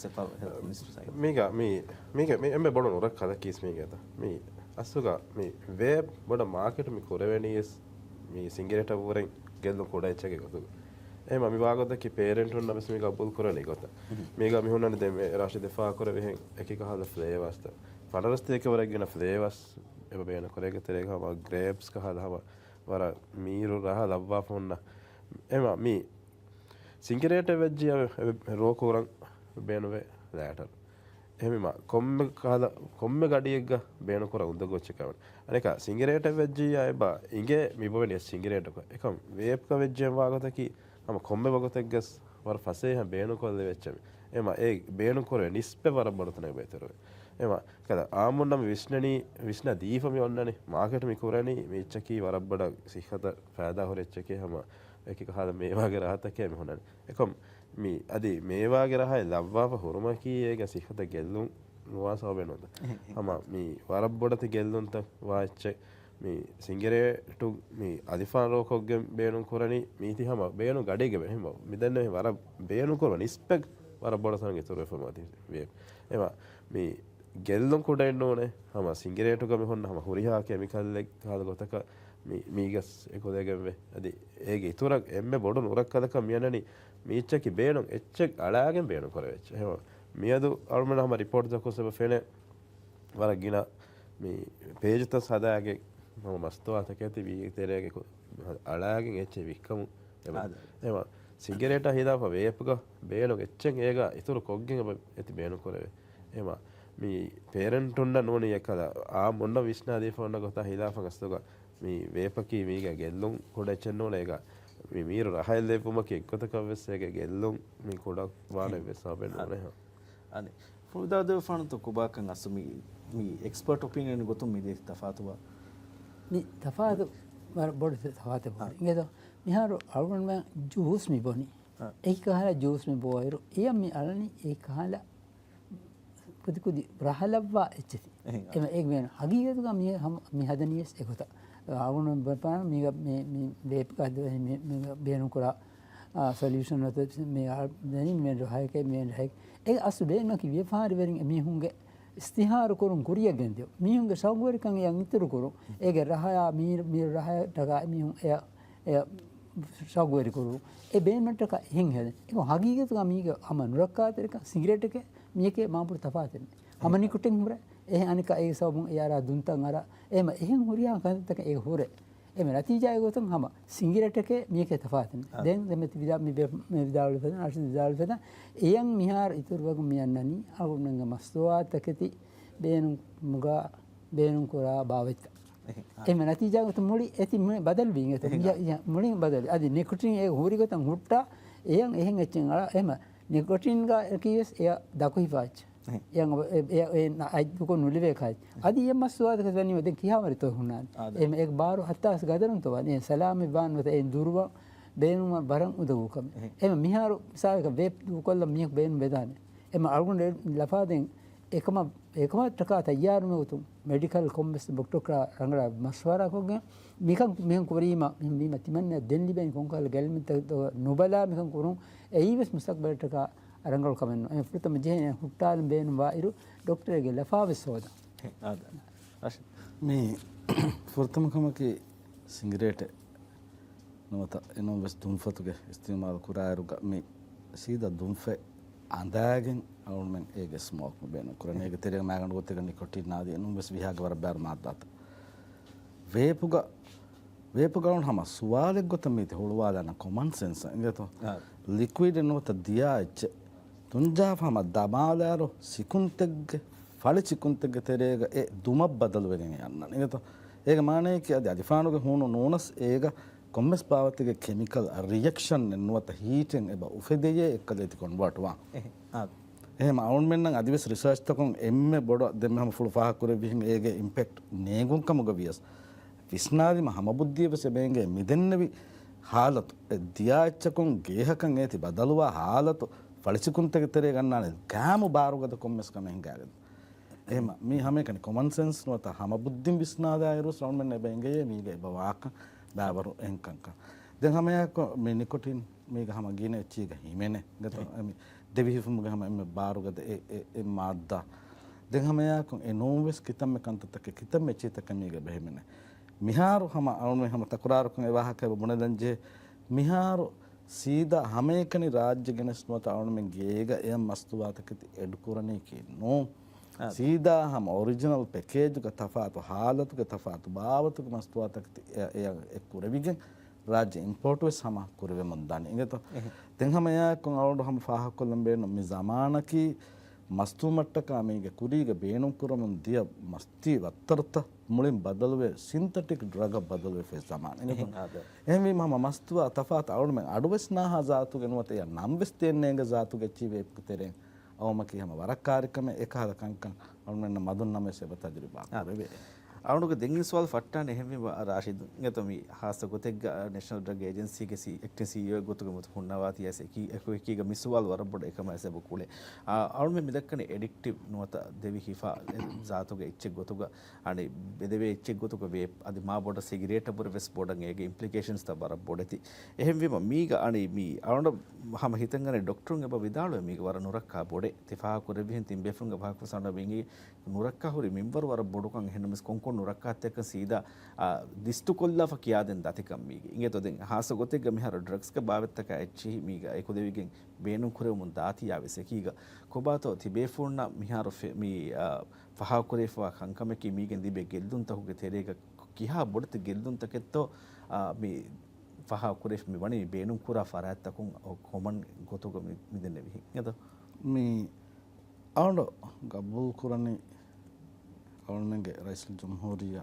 ސެފަ ހެލްތް މިނިސްޓަރ ސައި. މީގަ މީ، މީގެ މި އެންމެ ބޮޑު ނުރައްކާތަކީސް މީގެ ތަ. މީ އަސްލުގަ މި ވޭޕް ބޮޑަށް މާކެޓު މި ކުރެވެނީސް މި ސިނގިރޭޓަށް ވުރެން ގެއްލުން ކުޑަ އެއްޗެއްގެ ގޮތުގަ. އެހެން މި ވާގޮތަކީ ޕޭރެންޓުންނަށް ވެސް މީގަ ގަބޫލު ކުރަނީ ގޮތަށް. މީގަ މި ހުންނަނީ ދެން ރާޝިދު ދެފާ ކުރެވިހެން އެކި ކަހަލަ ފްލޭވާސްތައް. ފަނަރަސް ތޭކަ ވަރަށް ގިނަ ފްލޭވާސް އެބަ ބޭނުން ކުރޭގެ ތެރޭގަ ހަމަ ގްރޭޕްސް ކަހަލަ ހަމަ ވަރަށް މީރު ރަހަ ލައްވާފަ ހުންނަ. އެމަ މީ ސިނގިރޭޓެއް ވެއްޖިއްޔާ އެ ރޯ ކުރަން ބޭނުވޭ ލައިޓަރު. އެހެންވީމާ، ކޮންމެ ކަހަލަ، ކޮންމެ ގަޑިއެއްގަ ބޭނުންކުރާ އުނދަގޫ އެއްޗެއް ކަމެއް. އަނެކާ، ސިނގިރޭޓެއް ވެއްޖިއްޔާ އެބަ އިނގޭ މި ބޮވެނީ ސިނގިރޭޓަކަށް. އެކަމް ވޭޕްގަ ވެއްޖެ ވާގޮތަކީ، ހަމަ ކޮންމެ ވަގުތެއްގަސް ވަރަށް ފަސޭހަ ބޭނުންކޮށްލެވޭ އެއްޗެއް މި. އެމަ އެ ބޭނުންކުރެވޭ ނިސްބަތް ވަރަށް ބޮޑު ތަނެއް އިތުރުވޭ. އެމަ ކަދަ އާއްމުންނަށް މި ވިސްނަނީ، ވިސްނާ ދީފަ މި އޮންނަނީ، މާކެޓް މި ކުރަނީ، މި އެއްޗަކީ ވަރަށް ބޮޑަށް ސިއްހަތަށް ފައިދާ ހުރި އެއްޗެކޭ، ހަމަ އެކި ކަހަލަ މޭވާގެ ރަހަތަކޭ މި ހުންނަނީ. އެކަމް މި އަދި މޭވާގެ ރަހައެއް ލައްވާފަ ހުރުމަކީ އޭގަ ސިއްހަތަށް ގެއްލުން ނުވާ ސަބަބެއް ނުވަތަ. ހަމަ މި ވަރަށް ބޮޑެތި ގެއްލުންތައް ވާ އެއްޗެއް. މި ސިނގިރޭޓު މި އަލިފާން ރޯކޮށްގެން ބޭނުން ކުރަނީ މީތި ހަމަ ބޭނުން ގަޑީގެ ހަމަ މިދެންނެވި ވަރަށް ބޭނުން ކުރުމަށް ނިސްބަތް ވަރަށް ބޮޑު ތަނަކަށް އިތުރުވެފަ މަތި ވޭ. އެމަ މި ގެއްލުން ކުޑައެއް ނޫނޭ. ހަމަ ސިނގިރޭޓުގަ މި ހުންނަ ހަމަ ހުރިހާ ކެމިކަލްއެއް ކަހަލަ ގޮތަކަށް މި، މީގަސް އެކުލެގެންވެ. އަދި އޭގެ އިތުރަށް އެންމެ ބޮޑު ނުރައްކަލަކަށް މިއަންނަނީ މީއްޗަކީ ބޭނުން އެއްޗެއް އަޅާގެން ބޭނުން ކުރެވޭ އެއްޗެއް. ހަމަ މިއަދު އަޅުމެން ހަމަ ރިޕޯޓްތަކުން ސަބަ ފެނޭ ވަރަށް ގިނަ މި ޕޭޖުތައް ހަދާގެ ހަމަ މަސްތުވާތަކެތި ވީ ތެރޭގެ ކު-، އަޅާގެން އެއްޗެއް ވިއްކަމު. އެމަ، އާދެ. އެމަ ސިގަރޭޓާ ހިލާފަށް ވޭޕްގަ ބޭނުން އެއްޗެއް އޭގަ އިތުރު ކޮށްގެން އެބަ އެތި ބޭނުން ކުރެވޭ. އެމަ މި ޕޭރެންޓުންނަށް ނޫނީ އެކަލަ އާ މޮންނަ ވިސްނާދީފަ އޮންނަ ގޮތާ ހިލާފަށް ގަސްތުގަ މި ވޭޕަކީ މީގަ ގެއްލުން ކުޑަ އެއްޗެއް ނޫނޭ. އޭގަ މި މީރު ރަހައެއް ލެއްވުމަކީ އެއްގޮތަކަށް ވެސް އޭގެ ގެއްލުން މި ކުޑަ ވާނެ ވެސް ސަބަބެއް ނޫނޭ. އަދި ފުރުދާދު ފަނުތު ކުބާކަން އަސް މި، މި އެކްސްޕަރޓް އޮޕީނިއަން ގޮތުން މި ދޭ ތަފާތުވާ. މި ތަފާތު ވަރަށް ބޮޑު ތަފާތެއް އާ. އިނގޭތޯ؟ މިހާރު އަޅުގަނޑުމެން ޖޫސް މި ބޮނީ. އާ. އެކި ކަހަލަ ޖޫސް މި ބޯއިރު، އެޔަށް މި އަޅަނީ އެކި ކަހަލަ ކުދި ކުދި ރަހަ ލައްވާ އެއްޗެތި. އެހެން. އެމަ އޭގެ މޭނު ހަގީގަތުގަ މި ހަމަ، މި ހަދަނީ ވެސް އެގޮތަށް. އަޅުގަނޑު ބަލާނަން މީގަ މި، މި ވޭޕްގަ މި، މި، މީގަ ބޭނުން ކުރާ، އާ، ސޮލިއުޝަން އޮތަ މި އާ، ދެނީ މި ރަހައެކޭ މި ރަހައެކޭ. އޭގެ އަސްލު ބޭނުމަކީ ވިޔަފާރިވެރިން އެމީހުންގެ އިސްތިހާރު ކުރުން ކުރިޔަށް ގެންދިޔުން. މީހުންގެ ޝައުގުވެރިކަން އެޔަށް އިތުރު ކުރުން. އޭގެ ރަހަޔާ މީ، މީ ރަހަޔަށްޓަކާ އެމީހުން އެޔަށް، އެޔަށް ޝައުގުވެރި ކުރުން. އެ ބޭނުމަށްޓަކާ އެހެން ހެދެން. އެކަމް ހަގީގަތުގަ މީގެ ހަމަ ނުރައްކާތެރިކަން ސިގަރޭޓެކޭ މީގެ މާބޮޑު ތަފާތެއް ނެތް. ހަމަ ނިކޮޓިން ހުރޭ. އެހެން އަނެކާ އޭގެ ސަބަބުން އެ އަރާ ދުންތައް އަރާ. އެހެމަ އެހެން ހުރިހާ ކަންތައްތަކެއް އޭގެ ހުރޭ. އެމެ ނަތީޖާގެ ގޮތުން ހަމަ ސިނގިރޭޓެކޭ މީކޭ ތަފާތެއް ނެތް. އާ. ދެން ދެމެތި ވިދާ-، މި ބެ-، މި ވިދާޅުވި ފަދަ، އަރްޝަދު ވިދާޅުވި ފަދަ، އެޔަން މިހާރު އިތުރުވަގުން މި އަންނަނީ އަޅުގަނޑުމެންގެ މަސްތުވާތަކެތި ބޭނުން މުގާ ބޭނުން ކުރާ ބާވަތްތައް. އެހެން. އާ. އެމެ ނަތީޖާގެ ގޮތުން މުޅި އެތި މުޅި ބަދަލުވީ އެތަ؟ އެހެން. މި-، މި-، މުޅި ބަދަލު. އަދި ނިކޮޓިން އެ ހުރި ގޮތަށް ހުއްޓާ، އެޔަން އެހެން އެއްޗެއް އަޅާ، އެމަ ނިކޮޓިންގަ އެކީވެސް އެޔަ ދަކު ހިފާ އެއްޗެއް. އެހެން. އެޔަން އެ، އެ، އެ، އެ، އަތް ދުކޮށް ނުލިބޭ ކާއެއް. އެހެން. އަދި އެ މަސްތުވާތަކެތި ވަނީ ދެން ކިހާވަރެއްތޯ ހުންނާނެ. އާ، ދެ. އެމަ އެ ބާރު ހައްތާސް ގަދަރުންތޯ ވަނީ. އެ ސަލާމަތް ވާން ނުވަތަ އެ ދުރުވަ ބޭނުމަށް ވަރަށް އުނދަގޫ ކަމެއް. އެހެން. އެމަ މިހާރު މިސާލަކަށް ވޭޕް ދޫކޮށްލަން މީހަކު ބޭނުން ވެދާނެ. އެމަ އަޅުގަނޑު އެ ލަފާ ދެން އެކަމަށް، އެކަމަށްޓަކާ ތައްޔާރުވުމެ ގޮތުން މެޑިކަލް ކޮންމެސް ޑޮކްޓަރަކާ ރަނގަޅަށް މަޝްވަރާ ކޮށްގެން މިކަން މިހެން ކުރީމަ މި-، މީމަ ތިމަންނަ ދެން ލިބެނީ ކޮންކަހަލަ ގެއްލުމެއްތަކެއްތޯ ނުބަލާ މިކަން ކުރުން އެއީވެސް މުސްތަޤްބަލަށްޓަކާ ރަނގަޅު ކަމެއް ނޫން. އެ ފުރަތަމަ ޖެހޭނެ ހުއްޓާލަން ބޭނުން ވާއިރު ޑޮކްޓަރެއްގެ ލަފާވެސް ހޯދަން. އާދެ. މި ފުރަތަމަ ކަމަކީ ސިނގިރޭޓެއް ނުވަތަ އެނޫން ވެސް ދުންފަތުގެ އިސްތިޢުމާލު ކުރާއިރުގަ މި ސީދާ ދުންފަތް އަނދާގެން އަޅުގަނޑުމެން އޭގެ ސްމޯކް މި ބޭނުން ކުރަނީ. އޭގެ ތެރޭގަ މާގަނޑު ގޮތެއްގަ ނިކޮޓިން އާދި އެނޫން ވެސް ވިހާގެ ވަރަށް ބާރު މާއްދާތައް. ވޭޕުގަ، ވޭޕުގަ އަޅުގަނޑު ހަމަ ސުވާލެއް ގޮތަށް މީތި ހުޅުވާލާނަން ކޮމަން ސެންސަށް އިނގޭތޯ؟ އާ. ލިކުއިޑެއް ނުވަތަ ދިޔާ އެއްޗެއް ތުންޖާފަ ހަމަ ދަމާލާއިރު ސިކުންތެއްގެ، ފަޅި ސިކުންތެއްގެ ތެރޭގަ އެ ދުމަށް ބަދަލުވެގެން އަންނަން އިނގޭތޯ؟ އޭގެ މާނަޔަކީ އަދި އަލިފާނުގެ ހޫނު ނޫނަސް އޭގަ ކޮންމެސް ބާވަތެއްގެ ކެމިކަލް ރިއެކްޝަންއެއް ނުވަތަ ހީޓެއް އެބަ އުފެދެޔޭ އެއްކަލޭތި ކޮންވާޓް ވާން. އެހެން. އާ. އެހެން އަޅުގަނޑުމެންނަށް އަދިވެސް ރިސާޗްތަކުން އެންމެ ބޮޑަށް ދެންމެ ހަމަ ފުޅު ފާހަގަކުރެއްވިހެން އޭގެ އިމްޕެކްޓް ނޭނގުން ކަމުގަ ވިޔަސް، ވިސްނާލީމަ ހަމަ ބުއްދިއެއް ވެސް އެބަ އެނގޭ މިދެންނެވި ހާލަތު، އެ ދިޔާ އެއްޗަކުން ގޭހަކަށް އޭތި ބަދަލުވާ ހާލަތު، ފަޅިސިކުންތެރޭގަ އަންނާނެ ގާމު ބާރުގަދަ ކޮންމެސް ކަމެއް ހިނގާގެން. އެހެމަ މީ ހަމައެކަނި ކޮމަން ސެންސް ނުވަތަ ހަމަ ބުއްދިން ވިސްނާލާއިރު އަޅުގަނޑުމެން އެބަ އެނގޭ މީގަ އެބަ ވާކަން ބާވަރު އެހެން ކަންކަން. ދެން ހަމައެއާއެކު މި ނިކޮޓިން މީގަ ހަމަ ގިނަ އެއްޗީގަ ހިމެނޭ. އިނގޭތޯ؟ އެ މި ދެވިހިފުމުގެ ހަމަ އެންމެ ބާރުގަދަ އެ، އެ، އެ މާއްދާ. ދެން ހަމައެއާއެކު އެ ނޫންވެސް ކިތަންމެ ކަންތައްތަކެއް، ކިތަންމެ އެއްޗިތަކެއް މީގަ އެބަ ހިމެނޭ. މިހާރު ހަމަ އަޅުގަނޑުމެން ހަމަ ތަކުރާރުކޮށް އެ ވާހަކަ އެބަ ބުނެލަން ޖެހޭ. މިހާރު ސީދާ ހަމައެކަނި ރާއްޖެ ގެނެސް ނުވަތަ އަޅުގަނޑުމެން ގޭގަ އެ މަސްތުވާތަކެތި އެޑް ކުރަނީކީ ނޫން. އާ. ސީދާ ހަމަ އޮރިޖިނަލް ޕެކޭޖުގެ ތަފާތު ހާލަތުގެ ތަފާތު ބާވަތުގެ މަސްތުވާތަކެތި އެ، އެ، އެ ކުރެވިގެން ރާއްޖެ އިމްޕޯޓް ވެސް ހަމަ ކުރެވެމުން ދާނެ. އިނގޭތޯ؟ އެހެ. ދެން ހަމަ އެއާއެކު އަޅުގަނޑު ހަމަ ފާހަގަކޮށްލަން ބޭނުން މި ޒަމާނަކީ މަސްތުވުމަށްޓަކާ މީގެ ކުރީގަ ބޭނުން ކުރަމުން ދިޔަ މަސްތީ ވައްތަރުތައް މުޅިން ބަދަލުވެ، ސިންތެޓިކް ޑްރަގަށް ބަދަލުވެފައި ޒަމާނެއް. އެހެން އާދެ. އެހެންވީމަ ހަމަ މަސްތުވާ ތަފާތު އަޅުމެން އަޑުވެސް ނާހާ ޒާތުގެ ނުވަތަ އެޔަށް ނަންވެސް ދޭން ނޭނގެ ޒާތުގެ އެއްޗިހި ވޭޕްގެ ތެރެއިން އައުމަކީ ހަމަ ވަރަށް ކާރިކަމެއް. އެކަހަލަ ކަންކަން އަޅުމެންނަށް މަދުން ނަމަވެސް އެބަ ތަޖުރިބާ ކުރެވޭ. އަޅުގެ ދެން ސުވާލު ފައްޓާނެ އެހެންވީމަ ރާޝިދު އިނގޭތޯ މި ހާއްސަ ގޮތެއްގަ ނޭޝަނަލް ޑްރަގް އޭޖެންސީގެ ސީ، އެކްޓިން ސީއީއޯ ގޮތުގެ މުތު ހުންނަވާތީ އައިސް އެކީ، އެކު އެކީގަ މި ސުވާލު ވަރަށް ބޮޑު އެކަމަށް އައިސް އެބަ ކުޅޭ. އާ، އަޅުމެން މި ދައްކަނީ އެޑިކްޓިވް ނުވަތަ ދެވި ހިފާ ޒާތުގެ އެއްޗެއް ގޮތުގަ، އަނެއް ބެދެވޭ އެއްޗެއް ގޮތުގަ ވޭޕް އަދި މާ ބޮޑަށް ސިގިރޭޓަށްވުރެ ވެސް ބޮޑަށް އޭގެ އިމްޕްލިކޭޝަންސްތައް ވަރަށް ބޮޑެތި. އެހެންވީމަ މީގަ އަނީ މީ އަޅުގަނޑަށް ހަމަ ހިތަށް އަނެއް ޑޮކްޓަރުން އެބަ ވިދާޅުވޭ މީގަ ވަރަށް ނުރައްކާ ބޮޑެއް. ތި ފާހަގަ ކުރެއްވިހެން ތިން ބޭފުޅުންގެ ވާހަކަ ވެސް އަޅުގަނޑަށް ވިނގި ނުރައްކާ ހުރި މިންވަރު ވަރަށް ބޮޑުކަން. އެހެންނަމަވެސް ކޮންކޮން ނުރައްކާތަކަކަށް ސީދާ، އާ، ލިސްޓުކޮށްލާފަ ކިޔާދޭން ދަތިކަން މީގެ. އިނގޭތޯ ދެން ހާއްސަ ގޮތެއްގަ މިހާރު ޑްރަގްސްގެ ބާވަތްތަކާ އެއްޗިހި މީގަ އެކުލެވިގެން ބޭނުން ކުރެވެމުން ދާތީ އާ ވެސް އެކީގަ ކޮބާތޯ ތި ބޭފުޅުންނަށް މިހާރު ފެ-، މި، އާ، ފާހަގަ ކުރެވިފައިވާ ކަންކަމަކީ މީގެން ލިބޭ ގެއްލުންތަކުގެ ތެރޭގަ ކިހާ ބޮޑެތި ގެއްލުންތަކެއްތޯ، އާ، މި ފާހަގަ ކުރެވި މި ވަނީ ބޭނުން ކުރާ ފަރާތްތަކުން ކޮމަން ގޮތުގަ މި، މި ދެންނެވިހެން. އިނގޭތޯ؟ މި އަޅުގަނޑު ގަބޫލު ކުރަނީ އަޅުމެންގެ ރައީސުލްޖުމްހޫރިއްޔާ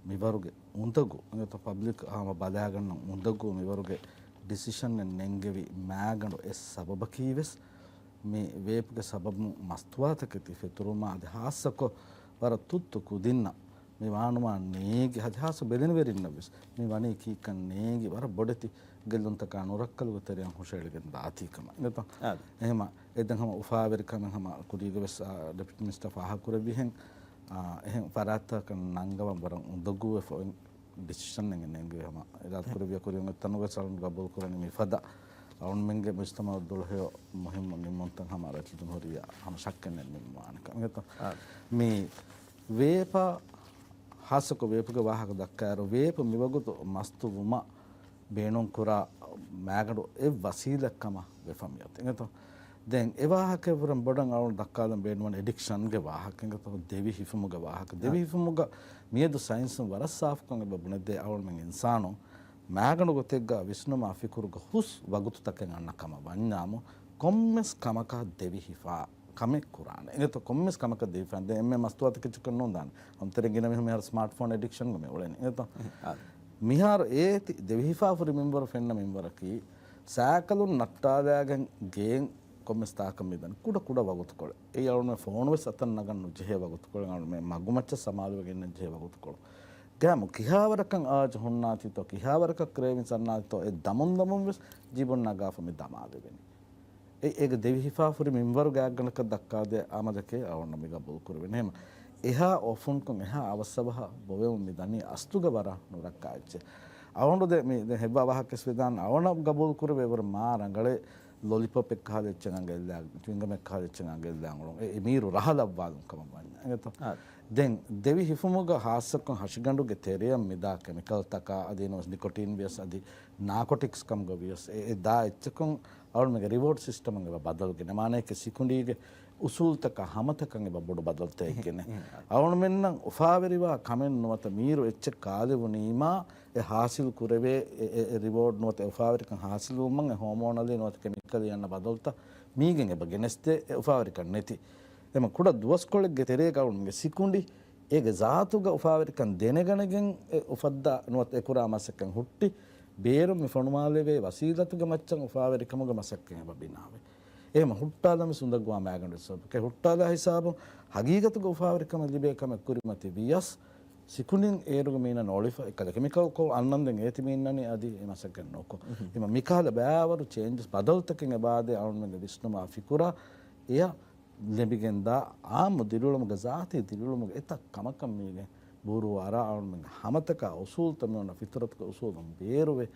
މިވަރުގެ އުނދަގޫ، އިނގޭތޯ ޕަބްލިކް ހަމަ ބަލާގަންނަ އުނދަގޫ މިވަރުގެ ޑިސިޝަނެއް ނެންގެވި މާގަނޑު އެއް ސަބަބަކީ ވެސް މި ވޭޕްގެ ސަބަބުން މަސްތުވާތަކެތި ފެތުރުމާ އަދި ހާއްސަކޮށް ވަރަށް ތުއްތު ކުދިންނަށް މި ވާނުމާ ނޭނގި އަދި ހާއްސަ ބެލެނިވެރިންނަށް ވެސް މި ވަނީ ކީކަން ނޭނގި ވަރަށް ބޮޑެތި ގެއްލުންތަކާ ނުރައްކަލުގެ ތެރެއަށް ހުށަހެޅިގެން ދާތީ ކަމަށް. އިނގޭތޯ؟ އާދެ. އެހެމަ އެ ދެން ހަމަ އުފާވެރިކަމެއް ހަމަ ކުރީގަ ވެސް، އާ، ޑެޕިއުޓީ މިނިސްޓަރ ފާހަގަ ކުރެއްވިހެން، އާ، އެހެން ފަރާތްތަކަށް ނަންގަވަން ވަރަށް އުނދަގޫވެފަ އޮތް ޑިސިޝަނެއް ނެންގެވި ހަމަ އިރާދަކުރެއްވިޔާ ކުރިއަށް އޮތް ތަނުގަ ސަލުން ގަބޫލު ކުރަނީ މިފަދަ އަޅުމެންގެ މުޖްތަމައަށް ދުޅަހެޔޮ މުހިއްމު ނިންމުންތައް ހަމަ ރައީސުލްޖުމްހޫރިއްޔާ ހަމަ ޝައްކެއް ނެތް ނިންމާނެ ކަމެއް. އާ. މި ވޭޕާ ހާއްސަކޮށް ވޭޕުގެ ވާހަކަ ދައްކާއިރު، ވޭޕު މިވަގުތު މަސްތުވުމަށް ބޭނުންކުރާ މާގަނޑު އެއް ވަސީލަތް ކަމަށް ވެފަ މިއޮތީ. އިނގޭތޯ؟ ދެން އެ ވާހަކައަށްވުރެން ބޮޑަށް އަޅުން ދައްކާލަން ބޭނުންވަނީ އެޑިކްޝަންގެ ވާހަކަ. އިނގޭތޯ؟ ދެވި ހިފުމުގެ ވާހަކަ. ދެވި އާ. ހިފުމުގަ މިއަދު ސައިންސުން ވަރަށް ސާފުކޮށް އެބަ ބުނެދޭ އަޅުމެން އިންސާނުން މާގަނޑު ގޮތެއްގަ ވިސްނުމާ ފިކުރުގަ ހުސް ވަގުތުތަކެއް އަންނަ ކަމަށް ވަންޏާމު، ކޮންމެސް ކަމަކަށް ދެވި ހިފާ ކަމެއް ކުރާނެ. އިނގޭތޯ ކޮންމެސް ކަމަކަށް ދެވިފާނެ. ދެން އެންމެ މަސްތުވާތަކެއްޗަކަށް ނޫން ދާނެ. އަންތަރެން ގިނަ މީހުން މިހާރު ސްމާޓް ފޯން އެޑިކްޝަންގަ މި އުޅެނީ. އިނގޭތޯ؟ އާ. މިހާރު އޭތި ދެވިހިފާ ހުރި މިންވަރު ފެންނަ މިންވަރަކީ، ސައިކަލުން ނައްޓާލާގެން ގެއިން ކޮންމެސް ތާކަށް މިދަނީ ކުޑަ ކުޑަ ވަގުތުކޮޅެއް. އެއީ އަޅުމެން ފޯނު ވެސް އަތަށް ނަގަން ނުޖެހޭ ވަގުތުކޮޅެއް، އަޅުމެން މަގުމައްޗަށް ސަމާލުވެގެން ނުޖެހޭ ވަގުތުކޮޅު. ގައިމު ކިހާވަރަކަށް އާޖު ހުންނާތީތޯ، ކިހާވަރަކަށް ކްރޭވިންސް އަންނާތީތޯ، އެ ދަމުން ދަމުން ވެސް ޖީބުން ނަގާފަ މި ދަމާލެވެނީ. އެ، އޭގެ ދެވިހިފާ ހުރި މިންވަރު ގާތްގަނޑަކަށް ދައްކާދޭ އާމަދަކޭ އަޅުގަނޑަށް މި ގަބޫލު ކުރެވެނީ. އެހެމަ އެހާ އޮފުންކޮށް އެހާ އަވަސްއަވަހަށް ބޮވެމުން މި ދަނީ އަސްލުގަ ވަރަށް ނުރައްކާ އެއްޗެއް. އަޅުގަނޑު ދެ-، މި ދެން ހެއްވާ ވާހަކަ ވެސް ވެދާނެ. އަޅުގަނޑަށް ގަބޫލު ކުރެވޭ ވަރަށް މާ ރަނގަޅޭ ލޮލިޕޮޕެއް ކަހަލަ އެއްޗެއް އަނގައިލާ، ޗުއިންގަމެއް ކަހަލަ އެއްޗެއް އަނގައިލާ އުޅުން. އެ، އެ މީރު ރަހަލައްވާލުން ކަމަށް ވަންޏާ. އިނގޭތޯ؟ އާ. ދެން ދެވި ހިފުމުގަ ހާއްސަކޮށް ހަށިގަނޑުގެ ތެރެއަށް މިދާ ކެމިކަލްތަކާ އަދި ނުވެސް ނިކޮޓީން ވިޔަސް އަދި ނާކޮޓިކްސް ކަމުގަ ވިޔަސް އެ، އެ ދާ އެއްޗަކުން އަޅުމެންގެ ރިވޯޑް ސިސްޓަމުން އެބަ ބަދަލު ގެނެ. މާނައަކީ ސިކުނޑީގެ އުސޫލްތަކާ ހަމަތަކަށް އެބަ ބޮޑު ބަދަލުތައް އެއްގެނެ. އެހެން. އަޅުމެންނަށް އުފާވެރިވާ ކަމެއް ނުވަތަ މީރު އެއްޗެއް ކާލެވުނީމާ އެ ހާސިލް ކުރެވޭ އެ، އެ، އެ ރިވޯޑް ނުވަތަ އެ އުފާވެރިކަން ހާސިލްވުމަށް އެ ހޯމޯނަލީ ނުވަތަ ކެމިކަލީ އަންނަ ބަދަލުތައް މީގެން އެބަ ގެނެސްދޭ އެ އުފާވެރިކަން ނެތި. އެމަ ކުޑަ ދުވަސްކޮޅެއްގެ ތެރޭގަ އަޅުމެންގެ ސިކުނޑި އޭގެ ޒާތުގަ އުފާވެރިކަން ދެނެގަނެގެން އެ އުފައްދާ ނުވަތަ އެ ކުރާ މަސައްކަތް ހުއްޓި، ބޭރުން މި ފޮނުވާލެވޭ ވަސީލަތުގެ މައްޗަށް އުފާވެރިކަމުގެ މަސައްކަތް އެބަ ބިނާވޭ. އެހެމަ ހުއްޓާލަން ވެސް އުނދަގޫވާ މައިގަނޑު ސަބަބަކީ ހުއްޓާލާ ހިސާބުން ހަގީގަތުގަ އުފާވެރިކަމެއް ލިބޭ ކަމެއް ކުރިމަތި ވިޔަސް، ސިކުނޑިން އޭރުގެ މީނަ ނޯޅިފަ އެކަލަ ކެމިކަލް ކޮށް އަންނަންދެން އޭތި މީންނަނީ އަދި އެ މަސައްކަތް ނުކޮށް. އެމަ މިކަހަލަ ބައިވަރު ޗޭންޖަސް ބަދަލުތަކެއް އެބައާދޭ އަޅުމެންގެ ވިސްނުމާ ފިކުރާ އެޔަށް ލެބިގެންދާ އާއްމު ދިރިއުޅުމުގެ ޒާތީ ދިރިއުޅުމުގެ އެތައް ކަމަކަށް މީގެ ބުރޫ އަރާ އަޅުމެން ހަމަތަކާ އުސޫލްތައް މިއޮންނަ ފިތުރަތުގެ އުސޫލުން ބޭރުވެ،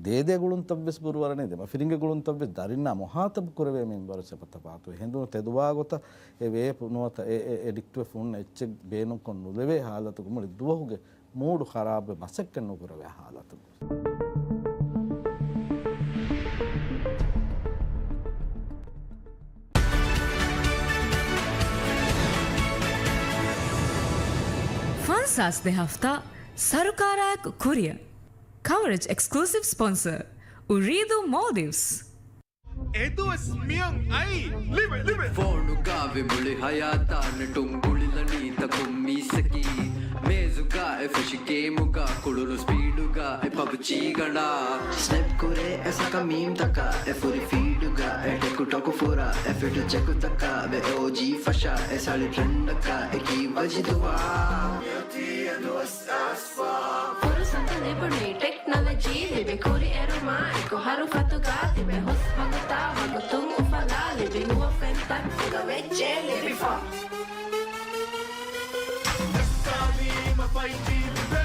ދޭދޭ ގުޅުންތައްވެސް ބުރޫ އަރަނީ ދެމަފިރިންގެ ގުޅުންތައްވެސް ދަރިންނާ މުހާތަބު ކުރެވޭ މިންވަރު ސެބަތަފާތު ހެނދުނު ތެދުވާ ގޮތަށް އެ ވޭޕު ނުވަތަ އެ، އެ އެޑިކްޓްވެފަ ހުންނަ އެއްޗެއް ބޭނުންކޮށް ނުލެވޭ ހާލަތުގަ މުޅި ދުވަހުގެ މޫޑު ޚަރާބުވެ މަސައްކަތް ނުކުރެވޭ ހާލަތު. ފަންސާސް ދެ ހަފްތާ ސަރުކާރާއެކު ކުރިއަށް. ކަވަރޭޖް އެކްސްކްލޫސިވް ސްޕޮންސަރ، އުރީދޫ މޯލްޑިވްސް. އެދުވަސް މިއޮން އައީ. ލިބެ، ލިބެ. ފޯނުގަ ވި މުޅި ހަޔާތާ ނެޓުން ގުޅިލަނީ ތަކުން މީސްއަކީ. މޭޒުގަ އެ ފެށި ގޭމުގަ ކުޅުނު ސްޕީޑުގަ އެ ޕަބްޖީ ގަނޑާ. ސްނެޕް ކުރޭ އެ ސަކަ މީމްތަކަށް އެ ފުރި ފީޑުގަ އެ ޓެކުޓޮކު ފުރާ އެ ފިޓު ޗެކުތަކަށް ވެ އޯޖީ ފަށާ އެ ސަޅި ޓްރެންޑަކަށް އެކީ ވަޖިދުވާ. ފުރުސަތު ލިބުނީ ޓެކްނޮލޮޖީ ލިބި ކުރިއެރުމާ އެކު ހަރުފަތުގަ ތިބެ ހުސް ވަގުތާ ވަގުތުން އުފަލާ ލިބި ނުވަ ފެންތައް އުގަ ވެއްޖެ ލިބިފަ. ޖައްސާލީމަ ފައިވް ޖީ ލިބޭ.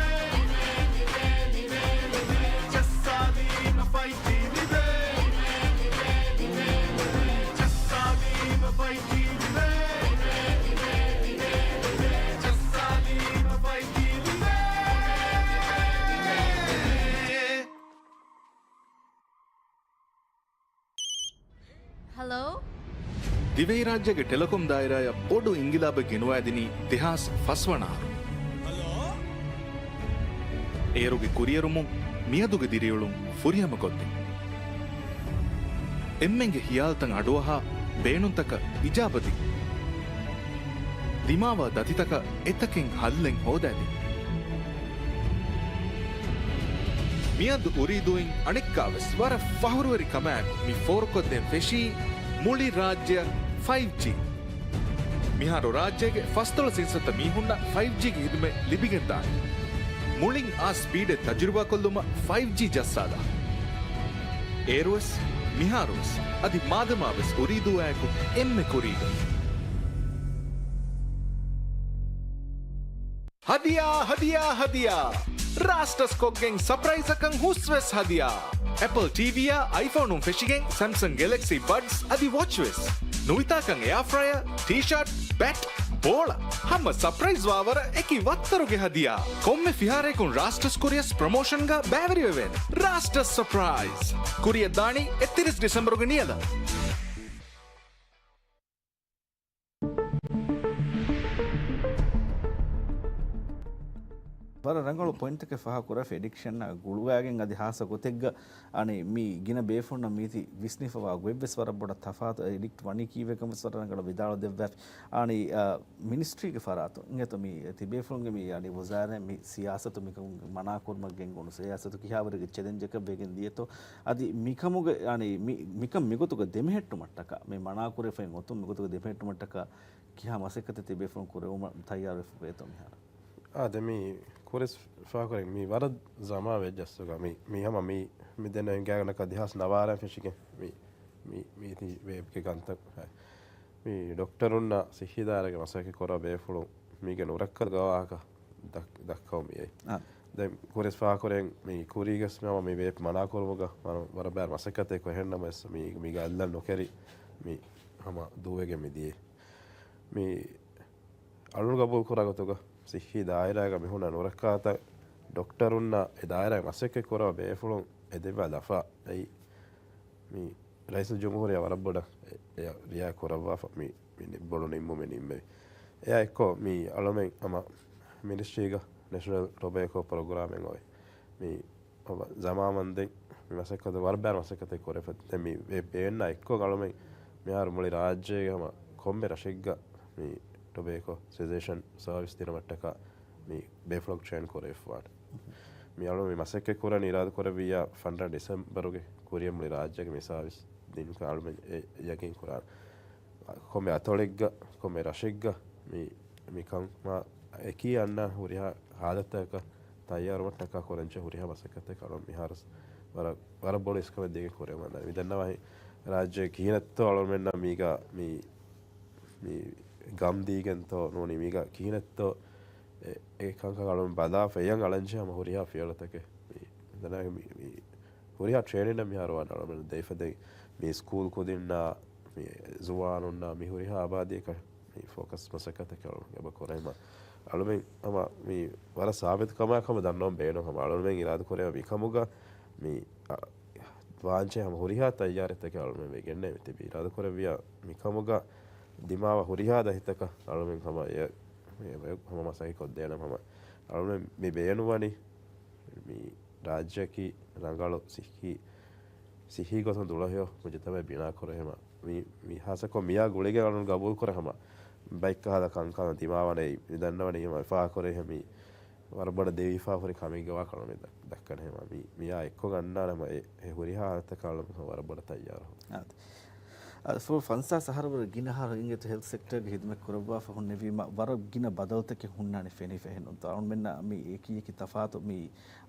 ޖައްސާލީމަ ފައިވް ޖީ ލިބޭ. ޖައްސާލީމަ ފައިވް ޖީ ލިބޭ. ޖައްސާލީމަ ފައިވް ޖީ ލިބޭ. ހަލޯ؟ ދިވެހިރާއްޖޭގެ ޓެލެކޮމް ދާއިރާއަށް ބޮޑު އިންގިލާބެއް ގެނުވައިދިނީ ދެހާސް ފަސް ވަނަ އަހަރު. އޭރުގެ ކުރިއެރުމުން މިއަދުގެ ދިރިއުޅުން ފުރިހަމަކޮށްދިން. އެންމެންގެ ހިޔާލުތައް އަޑުއަހާ، ބޭނުންތަކަށް އިޖާބަދިން. ދިމާވާ ދަތިތަކަށް އެތަކެއް ހައްލެއް ހޯދައިދިން. މިއަދު އުރީދޫއިން އަނެއްކާވެސް ވަރަށް ފަހުރުވެރި ކަމާއެކު މި ފޯރުކޮށްދޭން ފެށީ މުޅި ރާއްޖެއަށް ފައިވް ޖީ. މިހާރު ރާއްޖޭގެ ފަސްދޮޅަސް އިންސައްތަ މީހުންނަށް ފައިވް ޖީގެ ހިދުމަތް ލިބިގެންދާނެ. މުޅިން އާ ސްޕީޑެއް ތަޖުރިބާކޮށްލުމަށް ފައިވް ޖީ ޖައްސާލާ. އޭރުވެސް، މިހާރުވެސް، އަދި މާދަމާވެސް އުރީދޫއާއެކު އެންމެ ކުރީގަ. ހަދިޔާ، ހަދިޔާ، ހަދިޔާ! ރާސްޓަސް ކޮށްގެން ސަޕްރައިޒަކަށް ހުސްވެސް ހަދިޔާ! އެޕަލް ޓީވީއާ އައިފޯނުން ފެށިގެން ސެމްސަން ގެލެކްސީ ބަޑްސް އަދި ވޮޗްވެސް. ނުވިތާކަށް އެއާ ފްރަޔަރ، ޓީޝާޓް، ބެޓް، ބޯޅަ. ހަމަ ސަޕްރައިޒް ވާވަރަށް އެކި ވައްތަރުގެ ހަދިޔާ. ކޮންމެ ފިހާރައަކުން ރާސްޓަސް ކުރިޔަސް ޕްރޮމޯޝަންގަ ބައިވެރިވެވޭނެ. ރާސްޓަސް ސަޕްރައިޒް. ކުރިޔަށް ދާނީ އެއްތިރީސް ޑިސެމްބަރުގެ ނިޔަލަށް. ވަރަށް ރަނގަޅު ޕޮއިންޓްތަކެއް ފާހަގަކުރެވި، އެޑިކްޝަންއަށް ގުޅުވާގެން އަދި ހާއްސަ ގޮތެއްގަ އަނެއް މި ގިނަ ބޭފުޅުންނަށް މީތި ވިސްނިފަވާ ގޮތްވެސް ވަރަށް ބޮޑަށް ތަފާތު އެޑިކްޓް ވަނީ ކީއްވެކަން ވެސް ވަރަށް ރަނގަޅަށް ވިދާޅު ދެއްވާފި. އަނި، އަ، މިނިސްޓްރީގެ ފަރާތުން އިނގޭތޯ މި ތިބޭފުޅުންގެ މި އަނި ވުޒާރާ މި ސިޔާސަތު މިކަމުގެ މަނާކުރުމަށް ގެންގުޅުނު ސިޔާސަތު ކިހާވަރެއްގެ ޗެލެންޖަކަށް ވެގެން ދިޔަތޯ؟ އަދި މިކަމުގެ އަނި މި، މިކަން މިގޮތުގަ ދެމެހެއްޓުމަށްޓަކާ، މި މަނާކުރެފައި އޮތުން މިގޮތުގަ ދެމެހެއްޓުމަށްޓަކާ ކިހާ މަސައްކަތެއް ތިބޭފުޅުން ކުރެވުމަށް ތައްޔާރުވެފަ ވޭތޯ މިހާރު؟ އާ، ދެ މި ކުރިސް ފާކުރެން މި ވަރަށް ޒަމާ ވެއްޖައްސުގަ މި، މި ހަމަ މި، މި ދެން އެނގާގަނޑަކަށް ދެހާސް ނަވާރަ ފެށިގެން މި، މި، މީތި ވޭބްގެ ކަންތައް. މި ޑޮކްޓަރުންނަށް ސިއްހީ ދާއިރާގެ މަސައްކަތް ކުރާ ބޭފުޅުން މީގެ ނުރައްކަލު ގަވާހަކަ ދައް-، ދައްކަވަމު އެއް. އާ. ދެން ކުރިސް ފާކުރެން މި ކުރީގަސް މި ހަމަ މި ވޭބް މަނާކުރުމުގަ ވަރަށް، ވަރަށް ބާރު މަސައްކަތެއް ކޮށް އެހެންނަމަވެސް މީ، މީގެ އަލްލަން ނުކެރި މި ހަމަ ދުވެގެ މި ދިޔަ. މި އަޅުން ގަބޫލު ކުރާ ގޮތުގަ ސިއްހީ ދާއިރާގަ މި ހުންނަ ނުރައްކާތައް ޑޮކްޓަރުންނަށް އެ ދާއިރާގެ މަސައްކަތް ކުރާ ބޭފުޅުން އެ ދެއްވާ ލަފާ އެއީ މި ރައީސުލްޖުމްހޫރިއްޔާ ވަރަށް ބޮޑަށް އެ، އެ ރިއާ ކުރައްވާފަ މި، މި ނި-، ބޮޑު ނިންމުމެއް ނިންމެވި. އެއާ އެއްކޮށް މި އަޅަމެން ހަމަ މިނިސްޓްރީގަ ނެޝަނަލް ޓޮބޭކޯ ޕްރޮގްރާމެއް އޮވެ މި ޒަމާމަންދެން މި މަސައްކަތު ވަރަށް ބާރު މަސައްކަތެއް ކުރެފަ. ދެން މި ބޭ-، ބޭންނާ އެއްކޮށް އަޅުމެން މިހާރު މުޅި ރާއްޖޭގެ ހަމަ ކޮންމެ ރަށެއްގަ މި ޓޮބޭކޯ ސެސޭޝަން ސާވިސް ދިނުމަށްޓަކާ މި ބޭފުޅަކު ޓްރޭން ކުރެވިފަވާނެ. މި އަޅުމެން މި މަސައްކަތް ކުރަން އިރާދަ ކުރެއްވިއްޔާ ފަންރަ ޑިސެމްބަރުގެ ކުރިޔަށް މުޅި ރާއްޖޭގެ މި ސާވިސް ދިނުކަން އަޅުމެން އެ ޔަގީން ކުރާނެ. ކޮންމެ އަތޮޅެއްގަ، ކޮންމެ ރަށެއްގަ މި، މިކަން މާ އެކީ އަންނަ ހުރިހާ ހާލަތަކަށް ތައްޔާރުވުމަށްޓަކާ ކުރަންޖެ ހުރިހާ މަސައްކަތެއް އަޅުން މިހާރު ވަރަށް، ވަރަށް ބޮޑު އިސްކަމެއް ދީގެން ކުރެވުމަށް ދާނެ. މި ދަންނަވާ ރާއްޖޭ ކިހިނެއްތޯ އަޅުމެންނަށް މީގަ މި، މި ގަމް ދީގެންތޯ ނޫނީ މީގަ ކިހިނެއްތޯ އެ، އެ ކަންކަން އަޅުމެން ބަލާފަ އެޔަން އަޅަންޖެ ހަމަ ހުރިހާ ފިޔަވަޅުތަކެއް މި ދަންނަވާ މި، މި ހުރިހާ ޓްރޭނިންއެއް މިހާރު ވާން އަޅުމެން ދެއިފަދައިން މި ސްކޫލް ކުދިންނާ މި ޒުވާނުންނާ މި ހުރިހާ އާބާދީއަކަށް މި ފޯކަސް މަސައްކަތެއް އަޅުމެން އެބަ ކުރައިމަ. އަޅުމެން ހަމަ މި ވަރަށް ސާބިތު ކަމާ ކަމަށް ދަންނަވަން ބޭނުން ހަމަ އަޅުމެން އިރާދަ ކުރެވޭ މިކަމުގަ މި، އަ، ވާންޖެ ހަމަ ހުރިހާ ތައްޔާރީތަކެއް އަޅުމެން ވެގެންނޭ މި ތިބި އިރާދަ ކުރެއްވިޔާ މިކަމުގަ ދިމާވާ ހުރިހާ ދަތިތަކަށް އަޅުމެން ހަމަ އެ، އެ، ހަމަ މަސައްކަތް ކޮށްދޭނަމަ ހަމަ އަޅުމެން މި ބޭނުންވަނީ މި ރާއްޖެއަކީ ރަނގަޅު ސިއްހީ ސިއްހީ ގޮތުން ދުޅަހެޔޮ މުޖުތަމައެއް ބިނާ ކުރޭ ހަމަ، މި، މި ހާއްސަކޮށް މިޔާ ގުޅިގެން އަޅުން ގަބޫލު ކުރޭ ހަމަ، ބައެއްކަހަލަ ކަންކަން ދިމާވަނީ، މި ދަންނަވަނީ ހަމަ އެފާ ކުރޭ ހަމަ، މި ވަރަށް ބޮޑަށް ދެވިފާ ހުރި ކަމެއްގެ ވާ ކަމެއް ދަ-، ދައްކަނީ ހަމަ، މި، މިޔާ އެއްކޮށް ގަންނާނެ ހަމަ އެ، އެ ހުރިހާ ހާލަތަކަށް އަޅުން ވަރަށް ބޮޑަށް ތައްޔާރު. އާދެ. އަ، ފު-، ފަންސާސް އަހަރު ވަރަށް ގިނަ އަހަރު އިނގޭތޯ ހެލްތް ސެކްޓަރގެ ހިދުމަތް ކުރައްވާފަ ހުންނެވީމަ، ވަރަށް ގިނަ ބަދަލުތަކެއް ހުންނާނެ ފެނިފަ އެހެންނުންތޯ؟ އަޅުމެންނަށް މި އެކި އެކި ތަފާތު މި،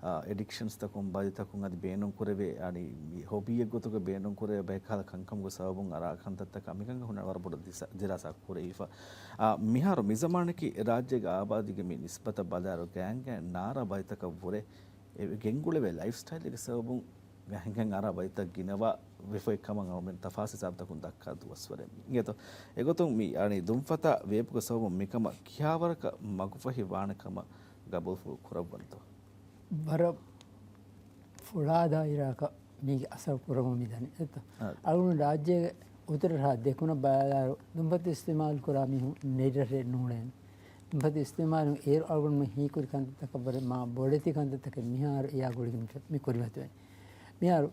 އ، އެޑިކްޝަންސްތަކުން ބަލިތަކުން އަދި ބޭނުން ކުރެވޭ، އަނި މި ހޮބީއެއް ގޮތުގަ ބޭނުން ކުރެވޭ ބައެއް ކަހަލަ ކަންކަމުގެ ސަބަބުން އަރާ ކަންތައްތަކާ މިކަން ހުންނަ ވަރަށް ބޮޑަށް ދިސާ-، ދިރާސާ ކުރެވިފަ. އ، މިހާރު މި ޒަމާނަކީ ރާއްޖޭގެ އާބާދީގެ މި ނިސްބަތަށް ބަލާއިރު ގާނގެ ނާރާ ބަލިތަކަށް ވުރެ އެ ގެންގުޅެވޭ ލައިފް ސްޓައިލްގެ ސަބަބުން ގާނގެ އަރާ ބަލިތައް ގިނަވާ ވެފައި ކަމަށް އަޅުމެން ތަފާސް ހިސާބުތަކުން ދައްކާ ދުވަސްވަރެއް އިނގޭތޯ. އެގޮތުން މި އަނި ދުންފަތާ ވޭޕުގެ ސަބަބުން މިކަމަށް ކިހާވަރަކަށް މަގުފަހި ވާނެ ކަމަށް ގަބޫލުފުޅު ކުރައްވަންތޯ؟ ވަރަށް ފުޅާ ދާއިރާއަކަށް މީގެ އަސަރު ކުރަމުން މިދަނީ. އެއްތޯ؟ އާ. އަޅުގަނޑު ރާއްޖޭގެ އުތުރަށާ ދެކުނަށް ބަލާއިރު ދުންފަތު އިސްތިމާލު ކުރާ މީހުން ނެރެއް ނޫޅޭނެ. ދުންފަތު އިސްތިމާލު އޭރު އަޅުގަނޑުމެން ހީކުރި ކަންތައްތަކަށްވުރެ މާ ބޮޑެތި ކަންތައްތަކެއް މިހާރު އެޔާ ގުޅިގެން މި ކުރިމަތިވަނީ. މިހާރު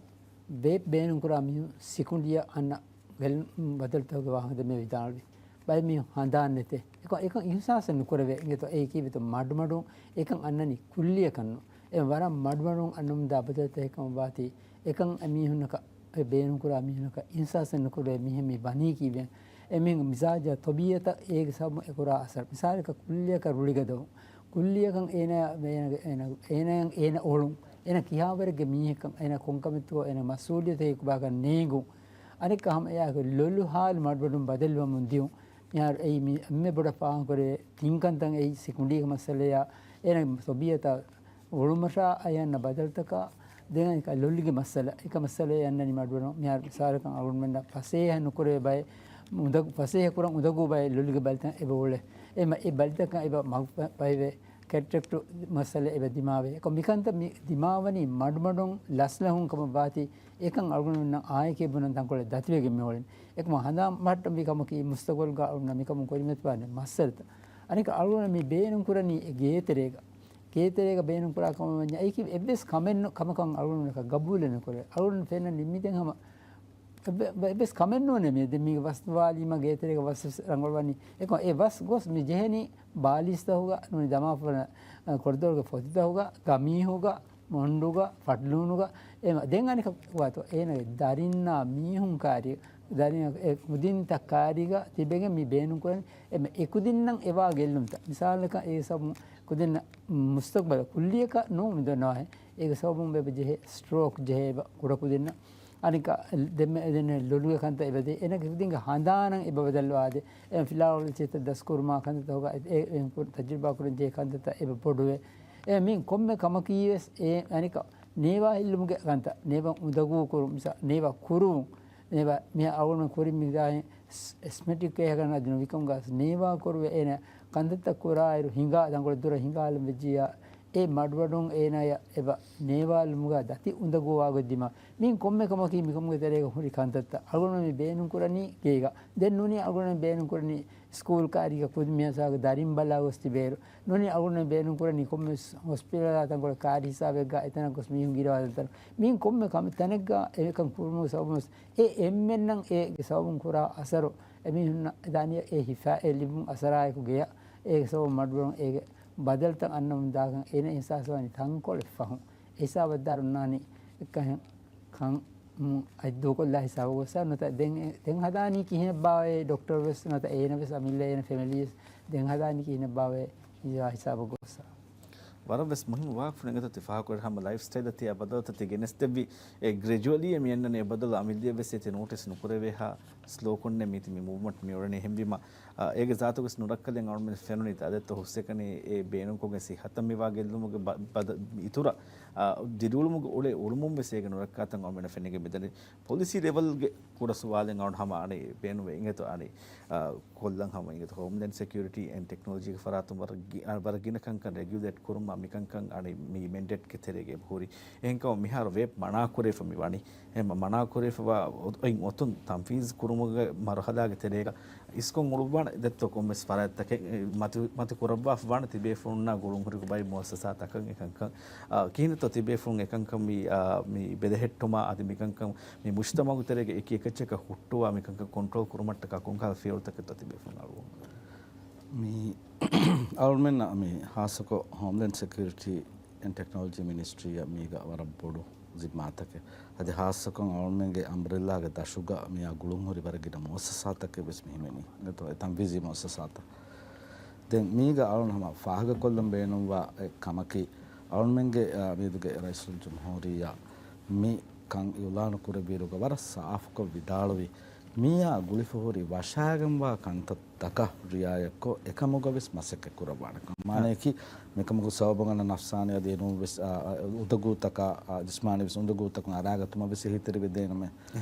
ވޭޕް ބޭނުންކުރާ މީހުން ސިކުނޑިއަށް އަންނަ ގެއްލުން ބަދަލުތަކުގެ ވާހަކަ ދެމެ ވިދާޅުވި. ބައެއް މީހުން ހަނދާން ނެތޭ. އެކަ-، އެކަން އިހުސާސެއް ނުކުރެވޭ. އިނގޭތޯ އެއީ ކީއްވެތޯ މަޑުމަޑުން އެކަން އަންނަނީ ކުއްލިއަކަށްނު. އެ ވަރަށް މަޑުމަޑުން އަންނަމުންދާ ބަދަލުތަކެއް ކަމަށް ވާތީ އެކަން އެމީހުންނަކަށް އެ ބޭނުންކުރާ މީހުންނަކަށް އިހުސާސެއް ނުކުރޭ މިހެން މި ވަނީ ކީއްވެ؟ އެމީހުން މިޒާޖާ ތަބީއަތަށް އޭގެ ސަބަބުން އެކުރާ އަސަރު. މިސާލަކަށް ކުއްލިއަކަށް ރުޅިގަދަވުން. ކުއްލިއަކަށް އޭނަ، އޭނަ، އޭނަ، އޭނަ އޮޅުން. އޭނަ ކިހާވަރެއްގެ މީހެއްކަން، އޭނަ ކޮންކަމެއްތޯ އޭނަ މަސްއޫލިއްޔަތެއް ކުބާކަން ނޭނގުން. އަނެއްކާ ހަމަ އެއާގެ ލޮލު ހާލު މަޑުމަޑުން ބަދަލުވަމުން ދިޔުން. މިހާރު އެއީ މި އެންމެ ބޮޑަށް ފާހަގަކުރެވޭ ތިން ކަންތައް އެއީ ސިކުނޑީގެ މައްސަލަޔާ އޭނަ ތަބީއަތާ އޮޅުމަށާ އަޔަންނަ ބަދަލުތަކާ ދެން އަނެކާ ލޮލުގެ މައްސަލަ، އެކަ މައްސަލައެއް އަންނަނީ މަޑުވަނު. މިހާރު މިސާލަކަށް އަޅުގަނޑުމެންނަށް ފަސޭހަ ނުކުރޭ ބައެއް، އުނދަގު، ފަސޭހަ ކުރަން އުނދަގޫ ބައެއް ލޮލުގެ ބަލިތައް އެބަ އުޅޭ. އެ މަ-، އެ ބަލިތަކަށް އެބަ މަގު ފަ-، ފައިވޭ. ކެޓްރެކްޓު މައްސަލަ އެބަ ދިމާވޭ. އެކަމް މިކަންތައް މި ދިމާވަނީ މަޑުމަޑުން ލަސްލަހުން ކަމަށް ވާތީ، އެކަން އަޅުގަނޑުމެންނަށް އާއެކޭ ބުނަން ތަންކޮޅެއް ދަތިވެގެން މިއުޅެނީ. އެކަމަށް ހަނދާން މަހައްޓަންވީ ކަމަކީ، މުސްތަގުބަލްގަ އަޅުގަނޑު މިކަމުން ކުރިމަތިވާނެ މައްސަލަތައް. އަނެކަ އަޅުގަނޑު މި ބޭނުން ކުރަނީ އެ ގޭތެރޭގަ. ގޭތެރޭގަ ބޭނުން ކުރާ ކަމަށް ވަންޏާ، އެއީކީ އެއްވެސް ކަމެއް ނު-، ކަމަކަށް އަޅުގަނޑު ގަބޫލެއް ނުކުރޭ. އަޅުގަނޑު ފެންނަނީ މި ދެން ހަމަ އެއްވެ-، އެއްވެސް ކަމެއް ނޫނޭ މި. ދެން މީގެ ވަސް ވާލީމަ ގޭތެރޭގަ ވަސް ވެސް ރަނގަޅުވަނީ. އެކަމް އެ ވަސް ގޮސް މި ޖެހެނީ ބާލީސްތަހުގަ ނޫނީ ދަމާފަ-، ކޮރިދޯރުގެ ފޮތިތަހުގަ، ގަމީހުގަ، މޮންޑުގަ، ފަޓްލޫނުގަ، އެ މަ-، ދެން އަނެކަ ވާތޯ އޭނަގެ ދަރިންނާ މީހުން ކާރި، ދަރިން އެ ކުދިންތައް ކާރިގަ ތިބެގެން މި ބޭނުން ކުރަނީ. އެ މަ-، އެ ކުދިންނަށް އެވާ ގެއްލުންތައް. މިސާލަކަށް އޭ ސަބުން ކުދިންނަށް މުސްތަޤްބަލަށް ކުއްލިއަކަށް ނޫން މި ދޮންނަވާހެން. އޭގެ ސަބަބުން އެބަ ޖެހޭ ސްޓްރޯކް ޖެހޭ އެބަ ކުޑަ ކުދިންނަށް. އަނެކަ ދެންމެ ދެން ލޮލުގެ ކަންތައް އެބަ ދޭ. އޭނަގެ ކުދިންގެ ހަނދާނަން އެބަ ބަދަލުވާދޭ. އެ ފިލާވަޅު ޗޭތައް ދަސްކުރުމާ ކަންތައްތަކުގަ އެ، އެ، އެ ތަޖުރިބާ ކުރަން ޖެހޭ ކަންތައްތައް އެބަ ބޮޑުވޭ. އެ މި ކޮންމެ ކަމަކީ ވެސް އެ އަނެކަ ނޭވާ ހިއްލުމުގެ ކަންތައް، ނޭވާ އުނދަގޫ ކުރުން، މިސާ، ނޭވާ ކުރުވުން، ނޭވާ މި އަޅުގަނޑު ކުރިން މި ދާހެން ސް-، އެސްމެޓިކް ކޭހަކަށް ނަދިނު ވިކަމުގަ ނޭވާ ކުރުވެ އޭނަ ކަންތައްތައް ކުރާއިރު ހިނގާ ތަންކޮޅެއް ދުރަށް ހިނގާލަން ވެއްޖިއްޔާ، އެ މަޑުމަޑުން އޭނާޔަށް އެބަ ނޭވާލުމުގަ ދަތި އުނދަގޫވާގޮތް ދިމާ. މި ކޮންމެ ކަމަކީ މިކަމުގެ ތެރޭގަ ހުރި ކަންތައްތައް. އަޅުގަނޑު މި ބޭނުން ކުރަނީ ގޭގަ. ދެން ނޫނީ އަޅުގަނޑު ބޭނުން ކުރަނީ ސްކޫލް ކާރީގަ ކުދިން މިހާސާގަ ދަރިން ބަލާ ގޮސް ތިބޭއިރު. ނޫނީ އަޅުގަނޑު ބޭނުން ކުރަނީ ކޮންމެ ހޮސްޕިޓަލާ ތަންކޮޅެއް ކާރި ހިސާބެއްގަ އެތަނަށް ގޮސް މީހުން ގިރަވާދޭން ތަން. މީން ކޮންމެ ކަމެއް ތަނެއްގަ އެކަން ކުރުމުގެ ސަބަބުން ވެސް އެ އެންމެންނަށް އޭގެ ސަބަބުން ކުރާ އަސަރު އެމީހުންނަށް ދާނީ އެ ހިފާ އެ ލިބުން އަސަރާއެކު ގެޔަށް. އޭގެ ސަބަބުން މަޑުވަރުން އޭގެ ބަދަލުތައް އަންނަމުން ދާކަން އޭނަ އިހްސާސްވާނީ ތަންކޮޅެއް ފަހުން. އެ ހިސާބަށް ދާރުންނާނީ އެއްކަހެން ކަން އަތްދޫކޮށްލާ ހިސާބަށް ގޮސްސާ ނުތަ ދެން، ދެން ހަދާނީ ކިހިނެއްބާވޭ؟ ޑޮކްޓަރ ވެސް ނުތަ އޭނަ ވެސް އަމިއްލަ އޭނަ ފެމިލީ ވެސް ދެން ހަދާނީ ކިހިނެއްބާވޭ ހިސާބަށް ގޮސްސާ. ވަރަށް ވެސް މުހިންމު ވާހަކަ ފުނެގަތު ތި ފާހަގަކުރެ ހަމަ ލައިފް ސްޓައިލަށް ތިޔާ ބަދަލުތައް ތި ގެނެސްދެއްވި. އެ ގްރެޖުއަލީ އެ މި އަންނަނީ އެ ބަދަލު އަމިއްލައަށް ވެސް އޭތި ނޯޓިސް ނުކުރެވޭހާ ސްލޯކޮށްނެ މީތި މި މޫވްމަންޓް މި އުޅެނީ. އެހެންވީމަ، އާ، އޭގެ ޒާތުގެ ނުރައްކަލެއް އަޅުމެން ފެނުނީ އަދެއްތޯ ހުސްއެކަނި އެ ބޭނުންކޮށްގެން ސިއްހަތަށް މިވާ ގެއްލުމުގެ ބަ-، ބަދަ-، އިތުރަށް، އާ، ދިރިއުޅުމުގެ އުޅޭ އުޅުމުން ވެސް އޭގެ ނުރައްކާތަން އަޅުމެންނަށް ފެނިގެން މިދަނީ. ޕޮލިސީ ލެވެލްގެ ކުޑަ ސުވާލެއް އަޅުން ހަމަ އަނެ ބޭނުންވެ އިނގޭތޯ އަނެ، އާ، ކޮށްލަން ހަމަ އިނގޭތޯ ހޯމްލޭންޑް ސެކިއުރިޓީ އެންޑް ޓެކްނޮލޮޖީގެ ފަރާތުން ވަރަށް ގި-، އާ، ވަރަށް ގިނަ ކަންކަން ރެގިއުލޭޓް ކުރުމާ މިކަންކަން އަނެ މި މެންޑޭޓްގެ ތެރޭގަ އެބަ ހުރި. އެހެންކަމުން މިހާރު ވޭޕް މަނާކުރެވިފަ މި ވަނީ. އެހެން މަނާކުރެވިފަވާ އޮތް އޮތުން ތަންފީޒް ކުރު މަރުހަލާގެ ތެރޭގަ އިސްކޮށް އުޅުއްވާނެ ދެއްތޯ ކޮންމެސް ފަރާތްތަކެއް މަތި، މަތި ކުރައްވާފަ ވާނެ ތިބޭފުޅުންނާ ގުޅުންހުރި ބައެއް މުއައްސަސާތަކަށް އެކަންކަން. އާ، ކިހިނެއްތޯ ތިބޭފުޅުން އެކަންކަން މި، އާ، މި ބެލެހެއްޓުމާ އަދި މިކަންކަން މި މުޖްތަމަޢުގެ ތެރޭގަ އެކި އެކައްޗަކަށް ހުއްޓުވާ މިކަންކަން ކޮންޓްރޯލް ކުރުމަށްޓަކާ ކޮންކަހަލަ ފިޔަވަޅުތަކެއްތޯ ތިބޭފުޅުން އަޅުގަނޑު؟ މި އަޅުމެންނަށް މި ހާއްސަކޮށް ހޯމްލޭންޑް ސެކިއުރިޓީ އެންޑް ޓެކްނޮލޮޖީ މިނިސްޓްރީއަށް މީގަ ވަރަށް ބޮޑު ޒިންމާތަކެއް. އަދި ހާއްސަކޮށް އަޅުމެންގެ އަމްބްރެލާގެ ދަށުގަ މިއާ ގުޅުންހުރި ވަރަށް ގިނަ މުއައްސަސާތަކެއް ވެސް މި ހިމެނީ. އެތަން ވިޒީ މުއައްސަސާތައް. ދެން މީގަ އަޅުން ހަމަ ފާހަގަކޮށްލަން ބޭނުންވާ އެއް ކަމަކީ، އަޅުމެންގެ، އާ، މިއަދުގެ ރައީސުލްޖުމްހޫރިއްޔާ މި ކަން އިއުލާނު ކުރެއްވިއިރުގަ ވަރަށް ސާފުކޮށް ވިދާޅުވި، މިއާ ގުޅިފަ ހުރި ވަށާގެންވާ ކަންތައްތަކަށް ރިއާޔަތްކޮށް، އެކަމުގަ ވެސް މަސައްކަތް ކުރައްވާނެ ކަމަށް. މާނަޔަކީ، މިކަމުގެ ސަބަބުން އަންނަ ނަފްސާނީ އަދި އެނޫން ވެސް، އާ، އުނދަގޫތަކާ، އާ، ޖިސްމާނީ ވެސް އުނދަގޫތަކުން އަރާގަތުމަށް ވެސް އެހީތެރިވެދޭނަމޭ.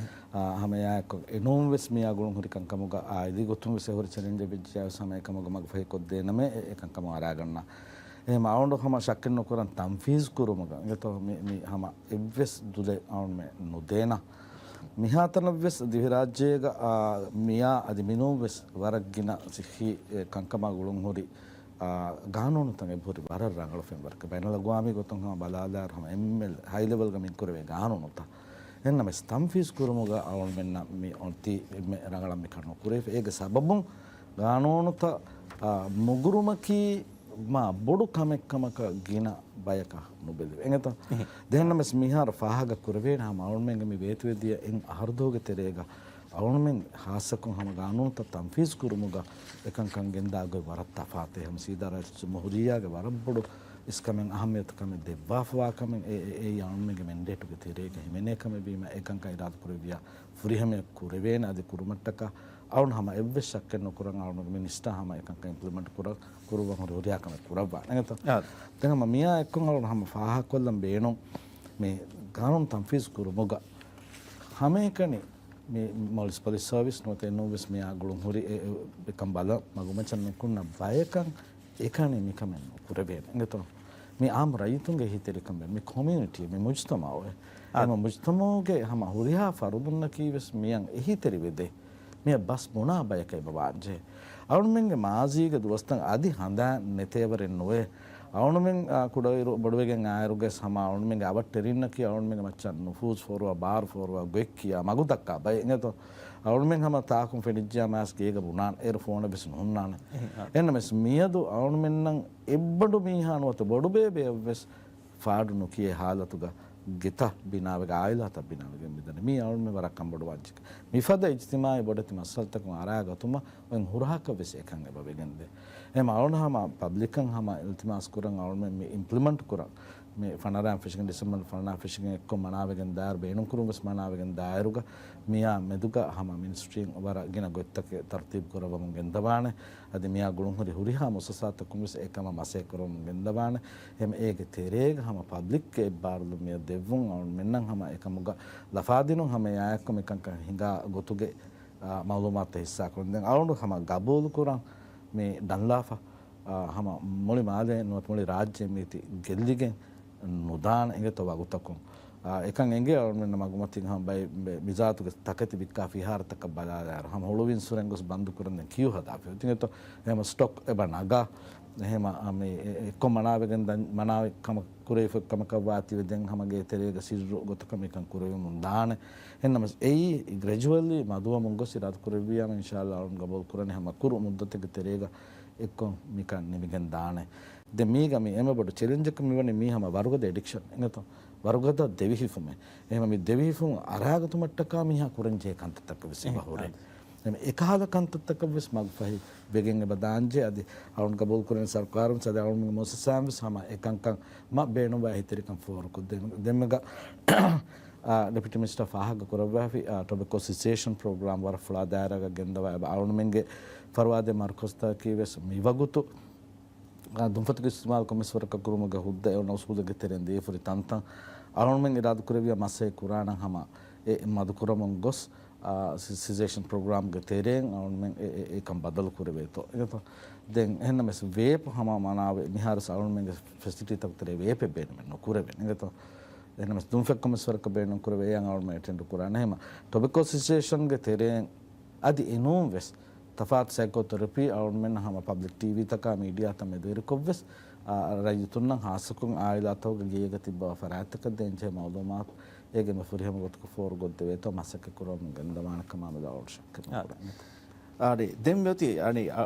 އާ، ހަމައެއާއެކު އެނޫން ވެސް މިއާ ގުޅުންހުރި ކަންކަމުގަ އާއިލީ ގޮތުން ވެސް އެހުރި ޗެލެންޖެއް ވެއްޖެޔާ ވެސް ހަމަ އެކަމުގަ މަގުފަހިކޮށްދޭނަމޭ އެ، އެކަންކަމު އަރާގަންނަ. އެހެން އަޅުގަނޑު ހަމަ ޝައްކެއް ނުކުރަން ތަންފީޒް ކުރުމުގަ އިނގޭތޯ މި، މި ހަމަ އެއްވެސް ދުލެއް އަޅުމެން ނުދޭނަ. މިހާތަނަށް ވެސް ދިވެހިރާއްޖޭގަ، އާ، މިއާ އަދި މިނޫން ވެސް ވަރަށް ގިނަ ސިއްހީ، އެ، ކަންކަމާ ގުޅުންހުރި، އާ، ގާނޫނުތައް އެބަހުރި ވަރަށް ރަނގަޅު ފެންވަރަކަށް. ބައިނަލްއަގްވާމީ ގޮތުން ހަމަ ބަލާލާއިރު ހަމަ އެންމެ ހައި ލެވެލްގަ މި ކުރެވޭ ގާނޫނުތައް. އެހެންނަމަވެސް ތަންފީޒް ކުރުމުގަ އަޅުމެންނަށް މި އޮތީ އެންމެ ރަނގަޅަށް މިކަން ނުކުރެވިފަ. އޭގެ ސަބަބުން ގާނޫނުތައް، އާ، މުގުރުމަކީ މާ ބޮޑު ކަމެއް ކަމަކަށް ގިނަ ބަޔަކަށް ނުބެލެވޭ. އެނގޭތަ؟ ދެންނަމެސް މިހާރު ފާހަގަ ކުރެވޭނެ ހަމަ އަޅުމެންގެ މި ވޭތުވެދިޔަ އެއް އަހަރުދުވަހުގެ ތެރޭގަ އަޅުމެން ހާއްސަކޮށް ހަމަ ގާނޫނުތައް ތަންފީޒް ކުރުމުގަ އެކަންކަން ގެންދާ ގޮތް ވަރަށް ތަފާތޭ. ހަމަ ސީދާ ރައީސުލްޖުމްހޫރިއްޔާގެ ވަރަށް ބޮޑު އިސްކަމެއް އަހައްމިޔަތުކަމެއް ދެއްވާފަވާ ކަމެއް އެ، އެ، އެއީ އަޅުމެންގެ މެންޑޭޓުގެ ތެރޭގަ ހިމެނޭ ކަމެއް ވީމަ އެކަންކަން އިރާދަކުރެއްވިޔާ ފުރިހަމަޔަށް ކުރެވޭނެ އަދި ކުރުމަށްޓަކާ އަޅުން ހަމަ އެއްވެސް ޝައްކެއް ނުކުރަން އަޅުން މިނިސްޓާ ހަމަ އެކަންކަން އިމްޕްލިމެންޓް ކުރަ، ކުރުއްވަން ހުރި ހުރިހާ ކަމެއް ކުރައްވާނެ. އެނގޭތަ؟ އާ. ދެން ހަމަ މިއާ އެއްކޮށް އަޅުން ހަމަ ފާހަގަކޮށްލަން ބޭނުން މި ގާނޫނު ތަންފީޒް ކުރުމުގަ ހަމައެކަނި މި މުނިސިޕަލި ސަރވިސް ނުވަތަ އެނޫން ވެސް މިއާ ގުޅުން ހުރި އެ، އެ، އެކަން ބަލަ މަގުމައްޗަށް ނުކުންނަ ބަޔަކަށް އެކަނި މިކަމެއް ނުކުރެވޭނެ. އެނގޭތޯ؟ މި އާއްމު ރައްޔިތުންގެ އެހީތެރިކަމެއް، މި ކޮމިއުނިޓީ، މި މުޖްތަމަޢު، އާ. އެމަ މުޖްތަމަޢުގެ ހަމަ ހުރިހާ ފަރުދުންނަކީ ވެސް މިއަން އެހީތެރިވެދޭ. މިއަށް ބަސް ބުނާ ބަޔަކަށް އެބަ ވާންޖެހޭ. އަޅުމެންގެ މާޒީގެ ދުވަސްތައް އަދި ހަނދާން ނެތޭވަރެއް ނުވޭ. އަޅުމެން، އާ، ކުޑައިރު ބޮޑުވެގެން އާއިރުގެ ހަމަ އަޅުމެންގެ އަވަށްޓެރިންނަކީ އަޅުމެންގެ މައްޗަށް ނުފޫޒު ފޯރުވާ، ބާރު ފޯރުވާ، ގޮތްކިޔާ، މަގުދައްކާ ބައެއް އިނގޭތޯ. އަޅުމެން ހަމަ ތާކުން ފެނިއްޖެޔާ މާސް ގޭގަ ބުނާނެ. އޭރު ފޯނެއް ވެސް ނުހުންނާނެ. އެހެން، އާ. އެހެންނަމަވެސް މިއަދު އަޅުމެންނަށް އެއްބަނޑު މީހާ ނުވަތަ ބޮޑު ބޭބެއަށް ވެސް ފާޑު ނުކިޔޭ ހާލަތުގަ ގެތައް ބިނާވެގެން، އާއިލާތައް ބިނާވެގެން މިދަނީ. މީ އަޅުމެން ވަރަށް ކަންބޮޑު ވަންޖެކެ. މިފަދަ އިޖްތިމާޢީ ބޮޑެތި މައްސަލަތަކުން އަރާގަތުމަށް އޮތް ހުރަހަކަށް ވެސް އެކަން އެބަ ވެގެންދޭ. އެހެން އަޅުން ހަމަ ޕަބްލިކަށް ހަމަ އިލްތިމާސް ކުރަން އަޅުމެން މި އިމްޕްލިމެންޓް ކުރަން. މި ފަނަރަ ފިށިގެން، ޑިސެމްބަރ ފަނަރަ ފިށިގެން އެއްކޮށް މަނާވެގެން ދާއިރު، ބޭނުންކުރުން ވެސް މަނާވެގެން ދާއިރުގަ މިއާ މެދުގަ ހަމަ މިނިސްޓްރީން ވަރަށް ގިނަ ގޮތްތަކެއް ތަރުތީބު ކުރައްވަމުން ގެންދަވާނެ. އަދި މިއާ ގުޅުންހުރި ހުރިހާ މުއައްސަސާތަކުން ވެސް އެކަމަށް މަސައްކަތް ކުރަމުން ގެންދަވާނެ. އެހެން އޭގެ ތެރޭގަ ހަމަ ޕަބްލިކްގެ އެއްބާރުލުން މިއަށް ދެއްވުން އަޅުމެންނަށް ހަމަ އެކަމުގަ ލަފާދިނުން ހަމަ އެއާއެކު މިކަންކަން ހިނގާ ގޮތުގެ، އާ، މައުލޫމާތު ހިއްސާކުރަން. ދެން އަޅުގަނޑު ހަމަ ގަބޫލު ކުރަން މި ޑަންލާފަ، އާ، ހަމަ މުޅި މާލެ ނުވަތަ މުޅި ރާއްޖެ މީތި ގެއްލިގެން ނުދާނެ އިނގޭތޯ ވަގުތަކުން. އާ، އެކަން އެނގޭ އަޅުމެންނަށް މަގުމަތިން ހަމަ ބައި، ބެ، މިޒާތުގެ ތަކެތި ވިއްކާ ފިހާރަތަކަށް ބަލާލާއިރު ހަމަ ހުޅުވިން ސުރެން ގޮސް ބަންދު ކުރަން ދެން ކިޔޫ ހަދާފި. އިނގޭތޯ އެހެމަ ސްޓޮކް އެބަ ނަގާ. އެހެމަ، އާ، މި އެ، އެއްކޮށް މަނާވެގެން ދަން، މަނާވެ ކަމަށް ކުރެވިފަ ކަމަކަށް ވާތީވެ ދެން ހަމަ ގޭތެރޭގަ ސިއްރު ގޮތަކަށް މިކަން ކުރެވެމުން ދާނެ. އެހެންނަމަސް އެއީ ގްރެޖުއަލީ މަދުވަމުން ގޮސް އިރާދަ ކުރެއްވިޔާމަ އިންޝާﷲ އަޅުން ގަބޫލު ކުރަނީ ހަމަ ކުރު މުއްދަތެއްގެ ތެރޭގަ އެއްކޮށް މިކަން ނިމިގެން ދާނެ. ދެން މީގަ މި އެންމެ ބޮޑު ޗެލެންޖަކަށް މިވަނީ މީ ހަމަ ވަރުގަދަ އެޑިކްޝަން އިނގޭތޯ؟ ވަރުގަދަ ދެވިހިފުމެއް. އެހެން މި ދެވިހިފުން އަރާގަތުމަށްޓަކާ މީހާ ކުރަންޖެހޭ ކަންތައްތަކަށް ވެސް އެބަ ހުރޭ. އެހެން އެކަހަލަ ކަންތައްތަކަށް ވެސް މަގުފަހި ވެގެން އެބަ ދާންޖެ. އަދި އަޅުން ގަބޫލު ކުރަނީ ސަރުކާރުން ސަދެ އަޅުން މުއައްސަސާއިން ވެސް ހަމަ އެކަންކަން މަ ބޭނުންވާ އެހީތެރިކަން ފޯރުކޮށްދޭން. ދެންމެގަ އާ، ޑެޕިއުޓީ މިނިސްޓަރ ފާހަގަ ކުރައްވާފި، އާ، ޓޮބެކޯ ސިސޭޝަން ޕްރޮގްރާމް ވަރަށް ފުޅާ ދާއިރާގަ ގެންދަވާ އެބަ އަޅުންމެންގެ ފަރުވާދޭ މަރުކަޒުތަކީ ވެސް މިވަގުތު، އާ، ދުންފަތުގެ އިސްތިމާލްކޮށް މަސްވަރަކަށް ކުރުމުގެ ހުއްދަ އެ އޮންނަ އުސޫލެއްގެ ތެރެއިން ދީފުރި ތަންތަން އަޅުންމެން އިރާދަ ކުރެއްވިޔާ މަސައްކަތް ކުރާނަން ހަމަ އެ މަދުކުރަމުން ގޮސް، އާ، ސި، ސިސޭޝަން ޕްރޮގްރާމްގެ ތެރެއިން އަޅުންމެން އެ، އެ، އެކަން ބަދަލު ކުރެވޭތޯ. އެގޮތަށް ދެން އެހެންނަމެސް ވޭޕް ހަމަ މަނާވެ މިހާރު އަޅުންމެންގެ ފެސިލިޓީތަކު ތެރޭ ވޭޕެއް ބޭނުމެއް ނުކުރެވޭނެ. އެގޮތަށް އެހެންނަމެސް ދުންފަތްކޮށް މަސްވަރަކަށް ބޭނުން ކުރެވޭ އެއަށް އަޅުންމެން އެޓެންޑް ކުރާނެ. ހަމަ ޓޮބެކޯ ސިސޭޝަންގެ ތެރެއިން އަދި އެނޫން ވެސް، ތަފާތު ސައިކޯތެރަޕީ އަޅުގަނޑުމެންނަށް ހަމަ ޕަބްލިކް ޓީވީތަކާ މީޑިއާތައް މެދުވެރިކޮށްވެސް، އާ، ރައްޔިތުންނަށް ހާއްސަކޮށް އާއިލާތަކުގެ ގެއިގަ ތިއްބަވާ ފަރާތްތަކަށް ދޭންޖެހޭ މައުލޫމާތު އޭގެ މެ ފުރިހަމަ ގޮތަކަށް ފޯރުކޮށްދެވޭތޯ މަސައްކަތް ކުރަމުން ގެންދަވާނެ ކަމާ މެދު އަޅުގަނޑު ޝައްކެއް ނުކުރަން. އާނ، ދެން މިއޮތީ، އަނި، އަ،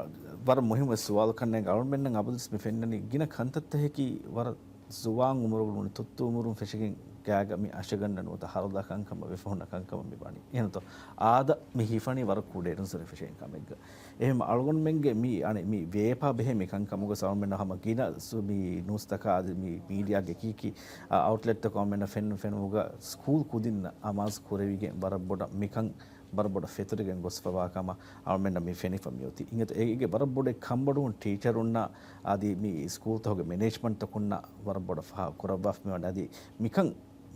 ވަރަށް މުހިއްމު ސުވާލު ކަންނޭނގެ އަޅުމެންނަށް އަބަދުވެސް މި ފެންނަނީ ގިނަ ކަންތައްތަކަކީ ވަރަށް ޒުވާން އުމުރުގަ ނޫނީ ތުއްތު އުމުރުން ފެށިގެން ގާގަ މި އަށެއްގަނޑަށް ނުވަތަ ހަރުލާ ކަންކަމަށް ވެފަ ހުންނަ ކަންކަމަށް މި ވަނީ. އެހެންތޯ؟ އާދަ މި ހިފަނީ ވަރަށް ކުޑައިރުން ސުރެ ފެށިގެން ކަމެއްގަ. އެހެން އަޅުގަނޑުމެންގެ މި، އަނެއް، މި ވޭޕާ ބެހޭ މި ކަންކަމުގަ އަޅުމެންނަށް ހަމަ ގިނަ ސު-، މި ނޫސްތަކާ އަދި މި މީޑިއާގެ އެކި އެކި، އަ، އައުޓްލެޓްތަކުން އަޅުމެންނަށް ފެން ފެނުމުގަ ސްކޫލް ކުދިންނަށް އަމާޒު ކުރެވިގެން ވަރަށް ބޮޑަށް މިކަން ވަރަށް ބޮޑަށް ފެތުރިގެން ގޮސްފަވާ ކަމަށް އަޅުމެންނަށް މި ފެނިފަ މިއޮތީ. އިނގޭތޯ އޭގެ ވަރަށް ބޮޑެއް ކަންބޮޑުވުން ޓީޗަރުންނާ އަދި މި ސްކޫލްތަކުގެ މެނޭޖްމަންޓްތަކުންނާ ވަރަށް ބޮޑަށް ފާހަގަ ކުރައްވާފަ މިވަނީ. އަދި މިކަން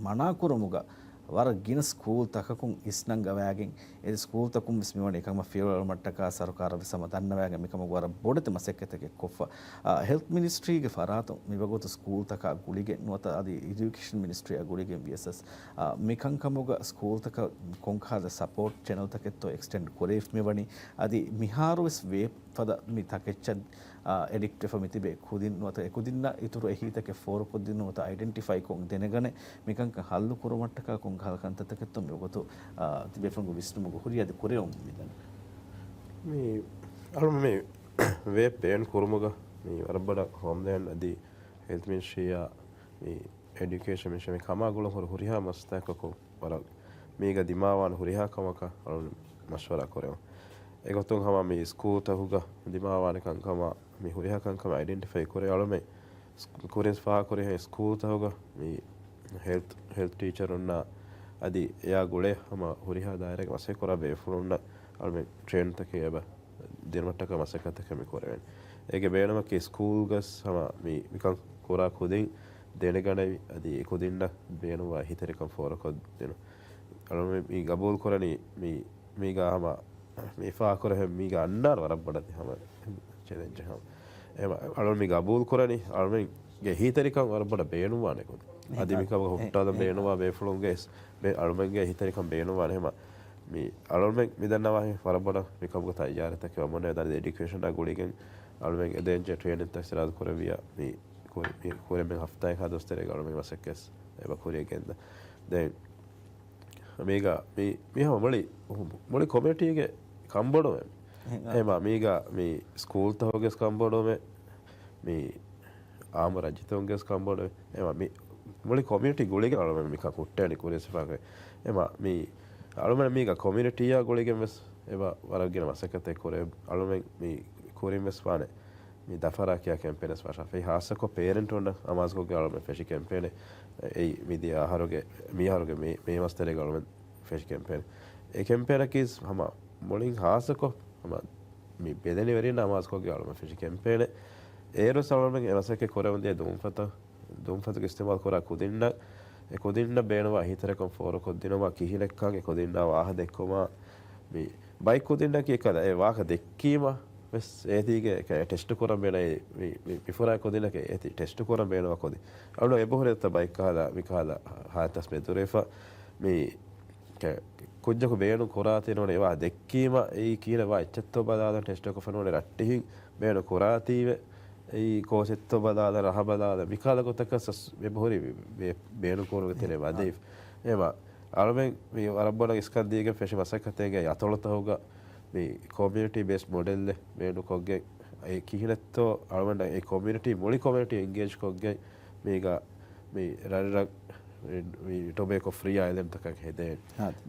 މަނާކުރުމުގަ ވަރަށް ގިނަ ސްކޫލް ތަކަކުން އިސްނަންގަވާގެން، އެ ސްކޫލްތަކުން ވެސް މިވަނީ އެކަން ފިޔަވަޅުމަށްޓަކާ ސަރުކާރަށް ވެސް ހަމަ ދަންނަވާގެން މިކަމުގަ ވަރަށް ބޮޑެތި މަސައްކަތެއް ކޮށްފަ. އާ، ހެލްތް މިނިސްޓްރީގެ ފަރާތުން މިވަގުތު ސްކޫލްތަކާ ގުޅިގެން ނުވަތަ އަދި އެޑިއުކޭޝަން މިނިސްޓްރީއާ ގުޅިގެން ވިޔަސް، އާ، މި ކަންކަމުގަ ސްކޫލްތަކަށް ކޮންކަހަލަ ސަޕޯޓް ޗެނަލްތަކެއްތޯ އެކްސްޓެންޑް ކުރެވިފަ މިވަނީ. އަދި މިހާރު ވެސް ވޭ ފަދަ މި ތަކެއްޗަށް، އާ، އެޑިކްޓް ވެފަ މިތިބޭ ކުދިން ނުވަތަ އެކުދިންނަށް އިތުރު އެހީތަކެއް ފޯރުކޮށްދިނުން ނުވަތަ އައިޑެންޓިފައިކޮށް ދެނެގަނެ މިކަންކަން ހައްލު ކުރުމަށްޓަކާ ކޮންކަހަލަ ކަންތައްތަކެއްތޯ މިވަގުތު، އާ، ތިބޭފުޅުންގެ ވިސްނުމުގަ ހުރީ އަދި ކުރެވުމުން މިދަނީ. މި އަޅު މި ވޭޕް ބޭން ކުރުމުގަ މި ވަރަށް ބޮޑަށް ހޯމްލޭންޑް އަދި ހެލްތް މިނިސްޓްރީއާ މި އެޑިއުކޭޝަން މިނިސްޓްރީ މި ކަމާ ގުޅުން ހުރި ހުރިހާ މަސްތަކަކުން ވަރަށް މީގަ ދިމާވާން ހުރިހާ ކަމަކަށް އަޅު މަޝްވަރާ ކުރެވުން. އެގޮތުން ހަމަ މި ސްކޫލްތަކުގަ ދިމާވާނެ ކަންކަމާ މި ހުރިހާ ކަންކަމާ އައިޑެންޓިފައި ކުރެ އަޅުމެ ސް-، ކުރިން ފާހަގަކުރިހެން ސްކޫލްތަކުގަ މި ހެލްތް، ހެލްތް ޓީޗަރުންނާ އަދި އެއާ ގުޅޭ ހަމަ ހުރިހާ ދާއިރާގެ މަސައްކަތް ކުރާ ބޭފުޅުންނަށް އަޅުމެ ޓްރޭންތަކެއް އެބަ ދިނުމަށްޓަކާ މަސައްކަތްތަކެއް މި ކުރެވެން. އޭގެ ބޭނުމަކީ ސްކޫލްގަސް ހަމަ މި، މިކަން ކުރާ ކުދިން ދެނެގަނެވި، އަދި އެ ކުދިންނަށް ބޭނުންވާ އެހީތެރިކަން ފޯރުކޮށްދިނުން. އަޅުމެ މި ގަބޫލު ކުރަނީ މި، މީގަ ހަމަ މި ފާހަގަކުރެހެން މީގަ އަންނާން ވަރަށް ބޮޑަތި ހަމަ ޗެލެންޖެއް ހަމަ. އެމަ، އަޅުމެ މި ގަބޫލު ކުރަނީ އަޅުމެންގެ އެހީތެރިކަން ވަރަށް ބޮޑަށް ބޭނުންވާނެ ކުދިން. އަދި މިކަމަކަށް ހުއްޓާލަން ބޭނުންވާ ބޭފުޅުންގެ އެސް، ބޭ، އަޅުމެންގެ އެހީތެރިކަން ބޭނުންވާނެ ހަމަ. މި އަޅުމެން މި ދަންނަވާހެން ވަރަށް ބޮޑަށް މިކަމުގަ ތައްޔާރަތަކެއް ވަމުން ދަނީ އެޑިއުކޭޝަނާ ގުޅިގެން އަޅުމެން އެދޭންޖެ ޓްރޭނިންތައް ސިރާދު ކުރެވިޔާ މި ކުރި، މި ކުރިމެން ހަފްތާއެއްހާ ދުވަސް ތެރޭގަ އަޅުމެން މަސައްކަތް އެބަ ކުރިޔަށް ގެންދަ. ދެން މީގަ މި، މި ހަމަ މުޅި، މުޅި ކޮމިއުނިޓީގެ ކަންބޮޑުވެ. އެމަ މީގަ މި ސްކޫލްތަކުގެ ކަންބޮޑުވެ. މި އާއްމު ރައްޔިތުންގެ ކަންބޮޑުވެ. އެމަ މި މުޅި ކޮމިއުނިޓީ ގުޅިގެން އަޅުމެން މިކަން ހުއްޓޭނީ ކުރިޔަސް ހިފާކުރެ. އެމަ މި އަޅުމެން މީގަ ކޮމިއުނިޓީއާ ގުޅިގެން ވެސް އެބަ ވަރަށް ގިނަ މަސައްކަތެއް ކުރޭ. އަޅުމެން މި ކުރިން ވެސް ވާނެ މި ދަފަރާ ކިޔާ ކެމްޕޭނެއް ވެސް ފަށާފައި ހާއްސަކޮށް ޕޭރެންޓުންނަށް އަމާޒުކޮށްގެން އަޅުމެން ފެށި ކެމްޕޭނެއް. އެއީ މިދިޔަ އަހަރުގެ، މި އަހަރުގެ މޭ، މޭ މަސް ތެރޭގަ އަޅުމެން ފެށި ކެމްޕޭނެއް. އެ ކެމްޕޭނަކީ ހަމަ މުޅިން ހާއްސަކޮށް ހަމަ މި ބެލެނިވެރިންނަށް އަމާޒުކޮށްގެން އަޅުމެން ފެށި ކެމްޕޭނެއް. އޭރު އަޅުމެން އެ މަސައްކަތް ކުރެވުނު ދިޔަ ދުންފަތަށް، ދުންފަތުގެ އިސްތިމާލް ކުރާ ކުދިންނަށް، އެ ކުދިންނަށް ބޭނުންވާ އެހީތެރިކަން ފޯރުކޮށްދިނުމަށް، ކިހިނެއްކަން އެ ކުދިންނާ ވާހަ ދެއްކުމަށް، މި ބައެއް ކުދިންނަކީ އެކަލަ އެ ވާހަކަ ދެއްކީމަ ވެސް އޭތީގެ އެ ޓެސްޓު ކުރަން ބޭނުން މި، މި، މި ފުރާ ކުދިންނަކީ އޭތި ޓެސްޓު ކުރަން ބޭނުންވާ ކުދިން. އަޅު އެބަހުރި އެތަ ބައެއް ކަހަލަ، މި ކަހަލަ ހާއްތަސް މެދުރޭފަ މި ކެ-، ކުއްޖަކު ބޭނުން ކުރާތީ ނޫނީ އެވާ ދެއްކީމަ އެއީ ކިހިނެއް ވާ އެއްޗެއްތޯ ބަލާލަން ޓެސްޓަކު ފެނުނީ ރައްޓެހިން ބޭނުން ކުރާތީވެ އެއީ ކޯސް އެއްތޯ ބަލާލަން ރަހަ ބަލާލަން މިކަހަލަ ގޮތަކަށް ސަސް އެބަހުރި ބޭ-، ބޭނުން ކުރުމުގެ ތެރޭ ވަދެވި. އެމަ އަޅުމެން މި ވަރަށް ބޮޑަށް އިސްކަން ދީގެން ފެށި މަސައްކަތެއްގެ އަތޮޅުތަކުގަ މި ކޮމިއުނިޓީ ބޭސް މޮޑެލްއެއް ބޭނުން ކޮށްގެން އެ ކިހިނެއްތޯ އަޅުމެން އެ ކޮމިއުނިޓީ، މުޅި ކޮމިއުނިޓީ އެންގޭޖް ކޮށްގެން މީގަ މި ރަށްރަށް މި ޓޮބޭކޯ ފްރީ އައިލެންޑްތަކަށް ހެދޭން.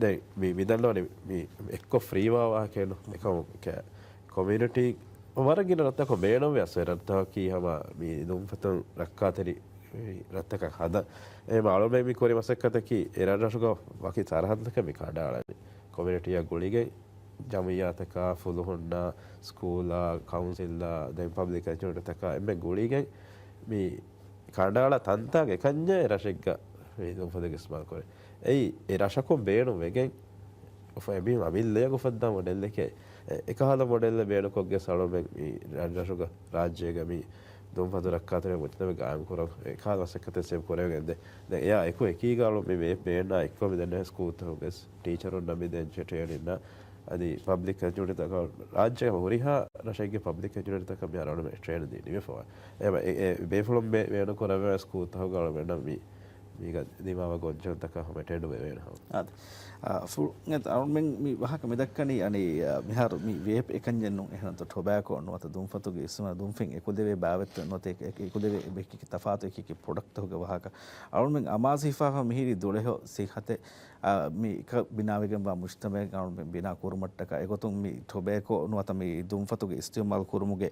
ދެން މި، މި ދަންނަވަނީ މި އެއްކޮށް ފްރީވާ ވާހަކައެއް ނޫން. އެކަމު ކޮމިއުނިޓީ ވަރަށް ގިނަ ރަށްތަކުން ބޭނުންވެ އަސް އެ ރަށްތަކަކީ ހަމަ މި ދުންފަތުން ރައްކާތެރި ރަށްތަކަށް ހަދަން. އެހެން އަޅުމެން މި ކުރި މަސައްކަތަކީ އެ ރަށްރަށުގަ ވަކި ސަރަހައްދުތަކެއް މި ކަނޑައަޅަނީ. ކޮމިއުނިޓީއަށް ގުޅިގެން ޖަމިއްޔާތަކާ، ފުލުހުންނާ، ސްކޫލާ، ކައުންސިލްއާ، ދެން ޕަބްލިކް އެޖުކޭޝަންތަކާ އެންމެ ގުޅިގެން މި ކަނޑައަޅާ ތަންތާނގެ އެކަންޏާ އެ ރަށެއްގަ މި ދުންފަތުގެ އިސްތިމާލް ކުރޭ. އެއީ އެ ރަށަކުން ބޭނުން ވެގެން އެބަހުރި އަމިއްލަޔަށް އުފައްދާ މޮޑެލްއެކޭ. އެ، އެކަހަލަ މޮޑެލްއެއް ބޭނުންކޮށްގެން އަޅުމެން މި ރަށްރަށުގަ ރާއްޖޭގަ މި ދުންފަތު ރައްކާތެރި މުޖްތަމައެއް ގާއިމް ކުރަން އެކަހަލަ މަސައްކަތެއް ސެބް ކުރެވިގެން ދެ. ދެން އެއާ އެކު އެކީގަ އަޅު މި ބޭ-، ބޭންނާ އެއްކޮށް މި ދެންނެވި ސްކޫލްތަކުގެ ޓީޗަރުންނަށް މި ދޭންޖެހޭ ޓްރޭނިންއަށް އަދި ޕަބްލިކް އެޖުކޭޓަރތަކަށް ރާއްޖޭގެ ހުރިހާ ރަށެއްގެ ޕަބްލިކް އެޖުކޭޓަރތަކަށް މިހާރު އަޅުގަނޑުމެން ޓްރޭނިން ދީ ނިމިފަވާ. އެ، އެ، އެ ބޭފުޅުން ބޭ-، ބޭނުންކުރެވޭ ސްކޫލްތަކުގަ އަޅުގަނޑުމެންނަށް މި، މީގަ ދިމާވާ ގޮންޖެހުންތަކަށް ހަމަ ޓްރޭން ވެވޭނެ ހަމަ. އާދެ. އާ، ފު-، އަޅުގަނޑުމެން މި ވާހަކަ މި ދައްކަނީ، އަނި، އާ، މިހާރު މި ވޭޕް އެކަންޏެއް ނޫން، އެހެންތޯ ޓޮބޭކޯ ނުވަތަ ދުންފަތުގެ އިސްތިމާލް، ދުންފެން އެކުލެވޭ ބާވަތްތައް ނުވަތަ އެ-، އެ-، އެކުލެވޭ އެކި ތަފާތު އެކި ޕްރޮޑަކްޓްތަކުގެ ވާހަކަ. އަޅުގަނޑުމެން އަމާޒު ހިފާފަ މިހިރީ ދުޅަހެޔޮ ސިއްހަތެއް، އާ، މި އެކަށް ބިނާވެގެންވާ މުޖްތަމައެއް އަޅުގަނޑުމެން ބިނާ ކުރުމަށްޓަކާ އެގޮތުން މި ޓޮބޭކޯ ނުވަތަ މި ދުންފަތުގެ އިސްތިއުމާލް ކުރުމުގެ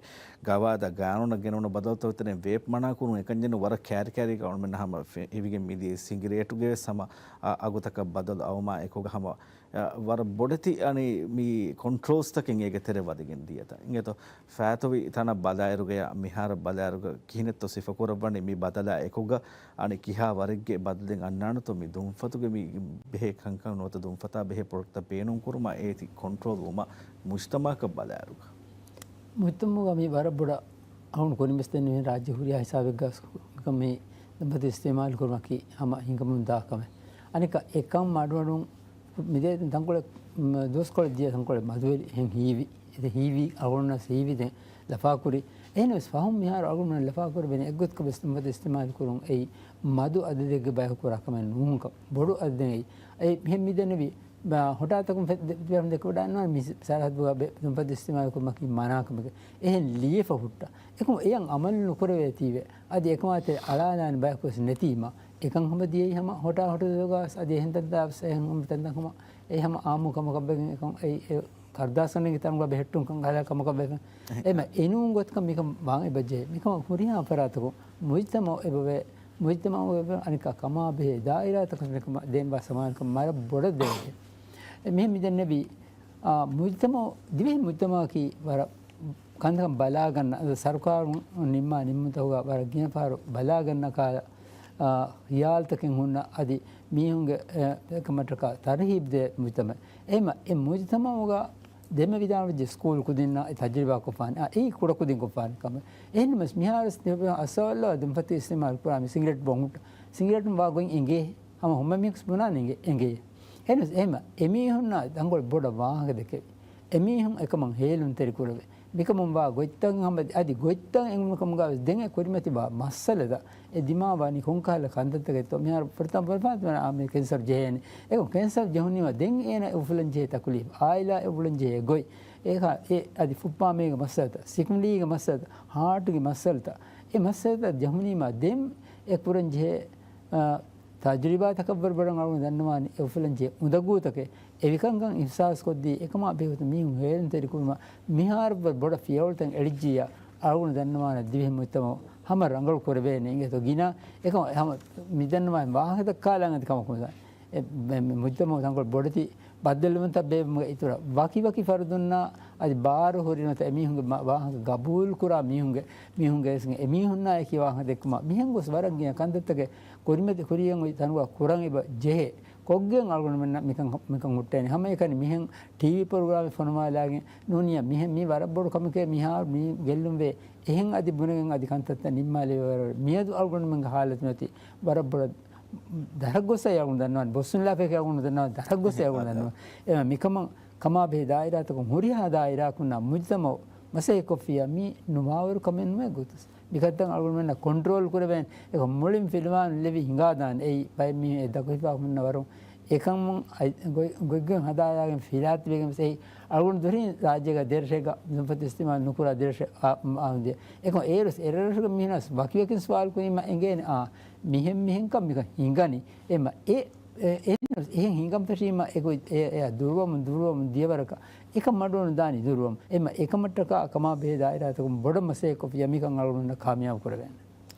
ގަވާއިދާ ގާނޫނަށް ގެނުނު ބަދަލުތައް ވެތަނެއް ވޭޕް މަނާ ކުރުން އެކަންޏެއް ނޫން ވަރަށް ކާރިކާރީގަ އަޅުގަނޑުމެންނަށް ހަމަ ފެ-، ހެވިގެން މިދިޔަ ސިނގިރޭޓުގެ ވެސް ހަމަ، އާ، އަގުތަކަށް ބަދަލު އައުމާ އެކުގަ ހަމަ، އާ، ވަރަށް ބޮޑެތި އަނި މި ކޮންޓްރޯލްސްތަކެއް އޭގެ ތެރެ ވަދެގެން ދިޔަތަ. އިނގޭތޯ ފާތޮވި ތަނަށް ބަލާއިރުގަޔާ މިހާރަށް ބަލާއިރުގަ ކިހިނެއްތޯ ސިފަކުރައްވަނީ މި ބަދަލާ އެކުގަ އަނި ކިހާ ވަރެއްގެ ބަދަލެއް އަންނާނެތޯ މި ދުންފަތުގެ މި ބެހޭ ކަންކަން ނުވަތަ ދުންފަތާ ބެހޭ ޕްރޮޑަކްޓްތައް ބޭނުންކުރުމަށް އޭތި ކޮންޓްރޯލް ވުމަށް މުޖްތަމައަކަށް ބަލާއިރުގަ. މުޖްތަމައުގަ މި ވަރަށް ބޮޑަށް އަޅުގަނޑު ކުރިންވެސް ދެންނެވި ރާއްޖެ ހުރިހާ ހިސާބެއްގަ މި ދުންފަތު އިސްތިއުމާލު ކުރުމަކީ ހަމަ ހިނގަމުން ދާ ކަމެއް. އަނެއްކާ އެކަން މަޑުމަޑުން މިދޭ ތަންކޮޅެއް، މް، ދުވަސްކޮޅެއް ދިޔަ ތަންކޮޅެއް މަދުވެރި އެހެން ހީވި. އެ ހީވީ އަޅުގަނޑުންނަށް ހީވި ދެން ލަފާކުރި. އެހެންވެސް ފަހުން މިހާރު އަޅުގަނޑުމެން ލަފާކުރެވޭނެ އެއްގޮތަކަށް ވެސް ދުންފަތު އިސްތިއުމާލު ކުރުން އެއީ މަދު އަދަދެއްގެ ބަޔަކު ކުރާ ކަމެއް ނޫންކަން. ބޮޑު އަދަދެއް އެއީ. އެ މިހެން މިދެންނެވި ބާ، ހޮޓާތަކުން ފެ-، ދެ-، ދެ-، ދެކެވަޑައިގަންނަވާނެ މި ސަރަހައްދުގަ ބެ-، ދުންފަތު އިސްތިއުމާލު ކުރުމަކީ މަނާކަމެކޭ. އެހެން ލިޔެފަ ހުއްޓާ. އެކަމު އެޔަށް އަމަލު ނުކުރެވޭތީވެ. އަދި އެކަމާ ތެރެ އަޅާލާނެ ބަޔަކުވެސް ނެތީމަ. އެކަން ހަމަ ދިޔައީ ހަމަ ހޮޓާ ހޮޓަލުގަ ވެސް އަދި އެހެން ތަންތާ ވެސް އެހެން ތަންތަން ހަމަ އެ ހަމަ އާއްމު ކަމަކަށް ވެގެން އެކަން އެ، އެ ކަރުދާސް ވަންނަންގެ ތަނުގަ ބެހެއްޓުން ކަން ކަހަލަ ކަމަކަށް ވެފަ. އެހެން. އެމަ އެނޫން ގޮތަކަށް މިކަން ވާން އެބަޖެހޭ. މިކަމަށް ހުރިހާ ފަރާތަކުން މުޖްތަމައު އެބަވޭ. މުޖްތަމައު އެބަ އަނެއްކާ ކަމާ ބެހޭ ދާއިރާތަކަށް މިކަމަށް ދޭންވާ ސަމާލުކަން ވަރަށް ބޮޑަށް ދޭނެ. އެ މިހެން މިދެންނެވީ، އާ، މުޖްތަމައު، ދިވެހި މުޖްތަމައަކީ ވަރަށް ކަންކަން ބަލާގަންނަ، އަދި ސަރުކާރުން ނިންމާ ނިންމުންތަކުގަ ވަރަށް ގިނަ ފަހަރު ބަލާގަންނަ ކާ، އާ، ހިޔާލުތަކެއް ހުންނަ އަދި މީހުންގެ، އެ، އެކަމަށްޓަކާ ތަރުހީބް ދޭ މުޖްތަމައެއް. އެހެމަ އެ މުޖްތަމައުގަ ދެންމެ ވިދާޅުވެއްޖެ ސްކޫލް ކުދިންނާ އެ ތަޖުރިބާ ކޮށްފާނެ. އާ، އެއީ ކުޑަ ކުދިން ކޮށްފާނެ ކަމެއް. އެހެންނަމަސް މިހާރު އަސް އަސްވައްލަވާ ދުންފަތު އިސްތިމާލު ކުރާ މި ސިނގިރޭޓް ބޮން ހުއްޓަ. ސިނގިރޭޓުން ވާ ގޮތް އެނގޭ. ހަމަ ހުމަ މީހަކުސް ބުނާނެ އެނގޭ. އެހެނަސް އެހެމަ އެމީހުންނާ ތަންކޮޅެއް ބޮޑަށް ވާހަކަ ދެކެވި. އެމީހުން އެކަމަށް ހޭލުންތެރި ކުރެވޭ. މިކަމުން ވާ ގޮތްތައް ހަމަ އަދި ގޮތްތައް އެނގުނު ކަމުގަ ވެސް ދެން އެ ކުރިމަތި ވާ މައްސަލަތައް އެ ދިމާވާނީ ކޮންކަހަލަ ކަންތައްތަކެއްތޯ؟ މިހާރު ފުރަތަމަ ފުރަތަމަ އާ މި ކެންސަރު ޖެހޭނެ. އެކަމް ކެންސަރު ޖެހުނީމަ ދެން އޭނަ އެ އުފުލަން ޖެހޭ ތަކުލީފް، އާއިލާ އެ އުފުލަން ޖެހޭ ގޮތް، އޭ އަދި ފުއްޕާމޭގެ މައްސަލަތައް، ސިކުނޑީގެ މައްސަލަތައް، ހާޓުގެ މައްސަލަތައް، އެ މައްސަލަތައް ޖެހުނީމަ ދެން އެ ކުރަން ޖެހޭ، އާ، ތަޖުރިބާތަކަށްވުރެ ބޮޑަށް އަޅުގަނޑު ދަންނަވާނީ އެ އުފުލަން ޖެހޭ އުނދަގޫތަކެއް. އެ މިކަންކަން އިހްސާސްކޮށްދީ އެކަމާ ބެހޭގޮތަށް މީހުން ހޭލުންތެރިކުރުމަށް މިހާރަށްވުރެ ބޮޑަށް ފިޔަވަޅުތައް އެޅިއްޖިއްޔާ އަޅުގަނޑު ދަންނަވާނެ ދިވެހި މުޖްތަމައު ހަމަ ރަނގަޅު ކުރެވޭނެ އިނގޭތޯ ގިނަ އެކަމަށް ހަމަ މިދަންނަވާ ވާހަކަ ދައްކާލާން އަދި ކަމަކު މި، މި، މި މުޖްތަމައު ތަންކޮޅެއް ބޮޑެތި ބައްދަލުވުންތައް ބޭއްވުމުގެ އިތުރަށް ވަކިވަކި ފަރުދުންނާ އަދި ބާރު ހުރި ނުވަތަ އެމީހުންގެ މަ-، ވާހަކަ ގަބޫލުކުރާ މީހުންގެ، މީހުންގެ އެސް އެމީހުންނާއެކީ ވާހަކަ ދެއްކުމަށް މިހެން ގޮސް ވަރަށް ގިނަ ކަންތައްތަކެއް ކުރިމަތި ކުރިޔަށް އޮތް ތަނުގަ ކުރަން އެބަ ޖެހޭ. ކޮށްގެން އަޅުގަނޑުމެންނަށް މިކަން، މިކަން ހުއްޓޭނެ. ހަމައެކަނި މިހެން ޓީވީ ޕްރޮގްރާމެއް ފޮނުވާލާގެން ނޫނިއްޔާ މިހެން މީ ވަރަށް ބޮޑު ކަމެކޭ މިހާރު މީ ގެއްލުންވޭ. އެހެން އަދި ބުނެގެން އަދި ކަންތައްތައް ނިންމާލެވޭ ވަރަށް. މިއަދު އަޅުގަނޑުމެންގެ ހާލަތު ނެތި ވަރަށް ބޮޑަށް ދަށަށް ގޮސް އައި އަޅުގަނޑު ދަންނަވާނެ. ބޮއްސުން ލާފައިގެ އަޅުގަނޑު ދަންނަވާނެ ދަށަށް ގޮސް އައި އަޅުގަނޑު ދަންނަވާނެ. އެ މިކަމަށް ކަމާ ބެހޭ ދާއިރާތަކުން ހުރިހާ ދާއިރާއަކުންނާ މުޖްތަމައު މަސައްކަތްކޮށްފިއްޔާ މީ ނުވާވަރު ކަމެއް ނުވޭ ގޮތަސް. މިކަންތައް އަޅުގަނޑުމެންނަށް ކޮންޓްރޯލް ކުރެވޭނެ. އެކަމް މުޅިން ފިލުވާން ލެވި ހިނގާދާނެ. އެއީ ބައެއް މީހުން އެ ދަގު ހިފާ ހުންނަ ވަރުން އެކަމުން އައި-، ގޮތް-، ގޮތްގޮތް ހަދާލާގެން ފިލާތިވެގެން ވެސް އެއީ އަޅުގަނޑު ދުރިން ރާއްޖޭގަ ދެރަށެއްގަ ދުންފަތު އިސްތިމާލް ނުކުރާ ދެރަށެއް އާ، އާ، އާ، އުނދޭ. އެކަމް އޭރުވެސް އެރަށުގެ މީހުނަސް ވަކިވަކިން ސުވާލު ކުރީމަ އެނގޭނެ އާ، މިހެން މިހެންކަން މިކަން ހިނގަނީ. އެމަ އެ އެ-، އެ-، އެހެން ހިނގަން ފެށީމަ އެ ގޮތް އެ-، އެއަށް ދުރުވަމުން، ދުރުވަމުން ދިޔަވަރަކަށް އެކަން މަޑުވަން ދާނީ ދުރުވަމުން. އެމަ އެކަމަށްޓަކާ ކަމާ ބެހޭ ދާއިރާތަކުން ބޮޑަށް މަސައްކަތްކޮށްފިއްޔާ މިކަން އަޅުގަނޑުންނަށް ކާމިޔާބު ކުރެވޭނެ.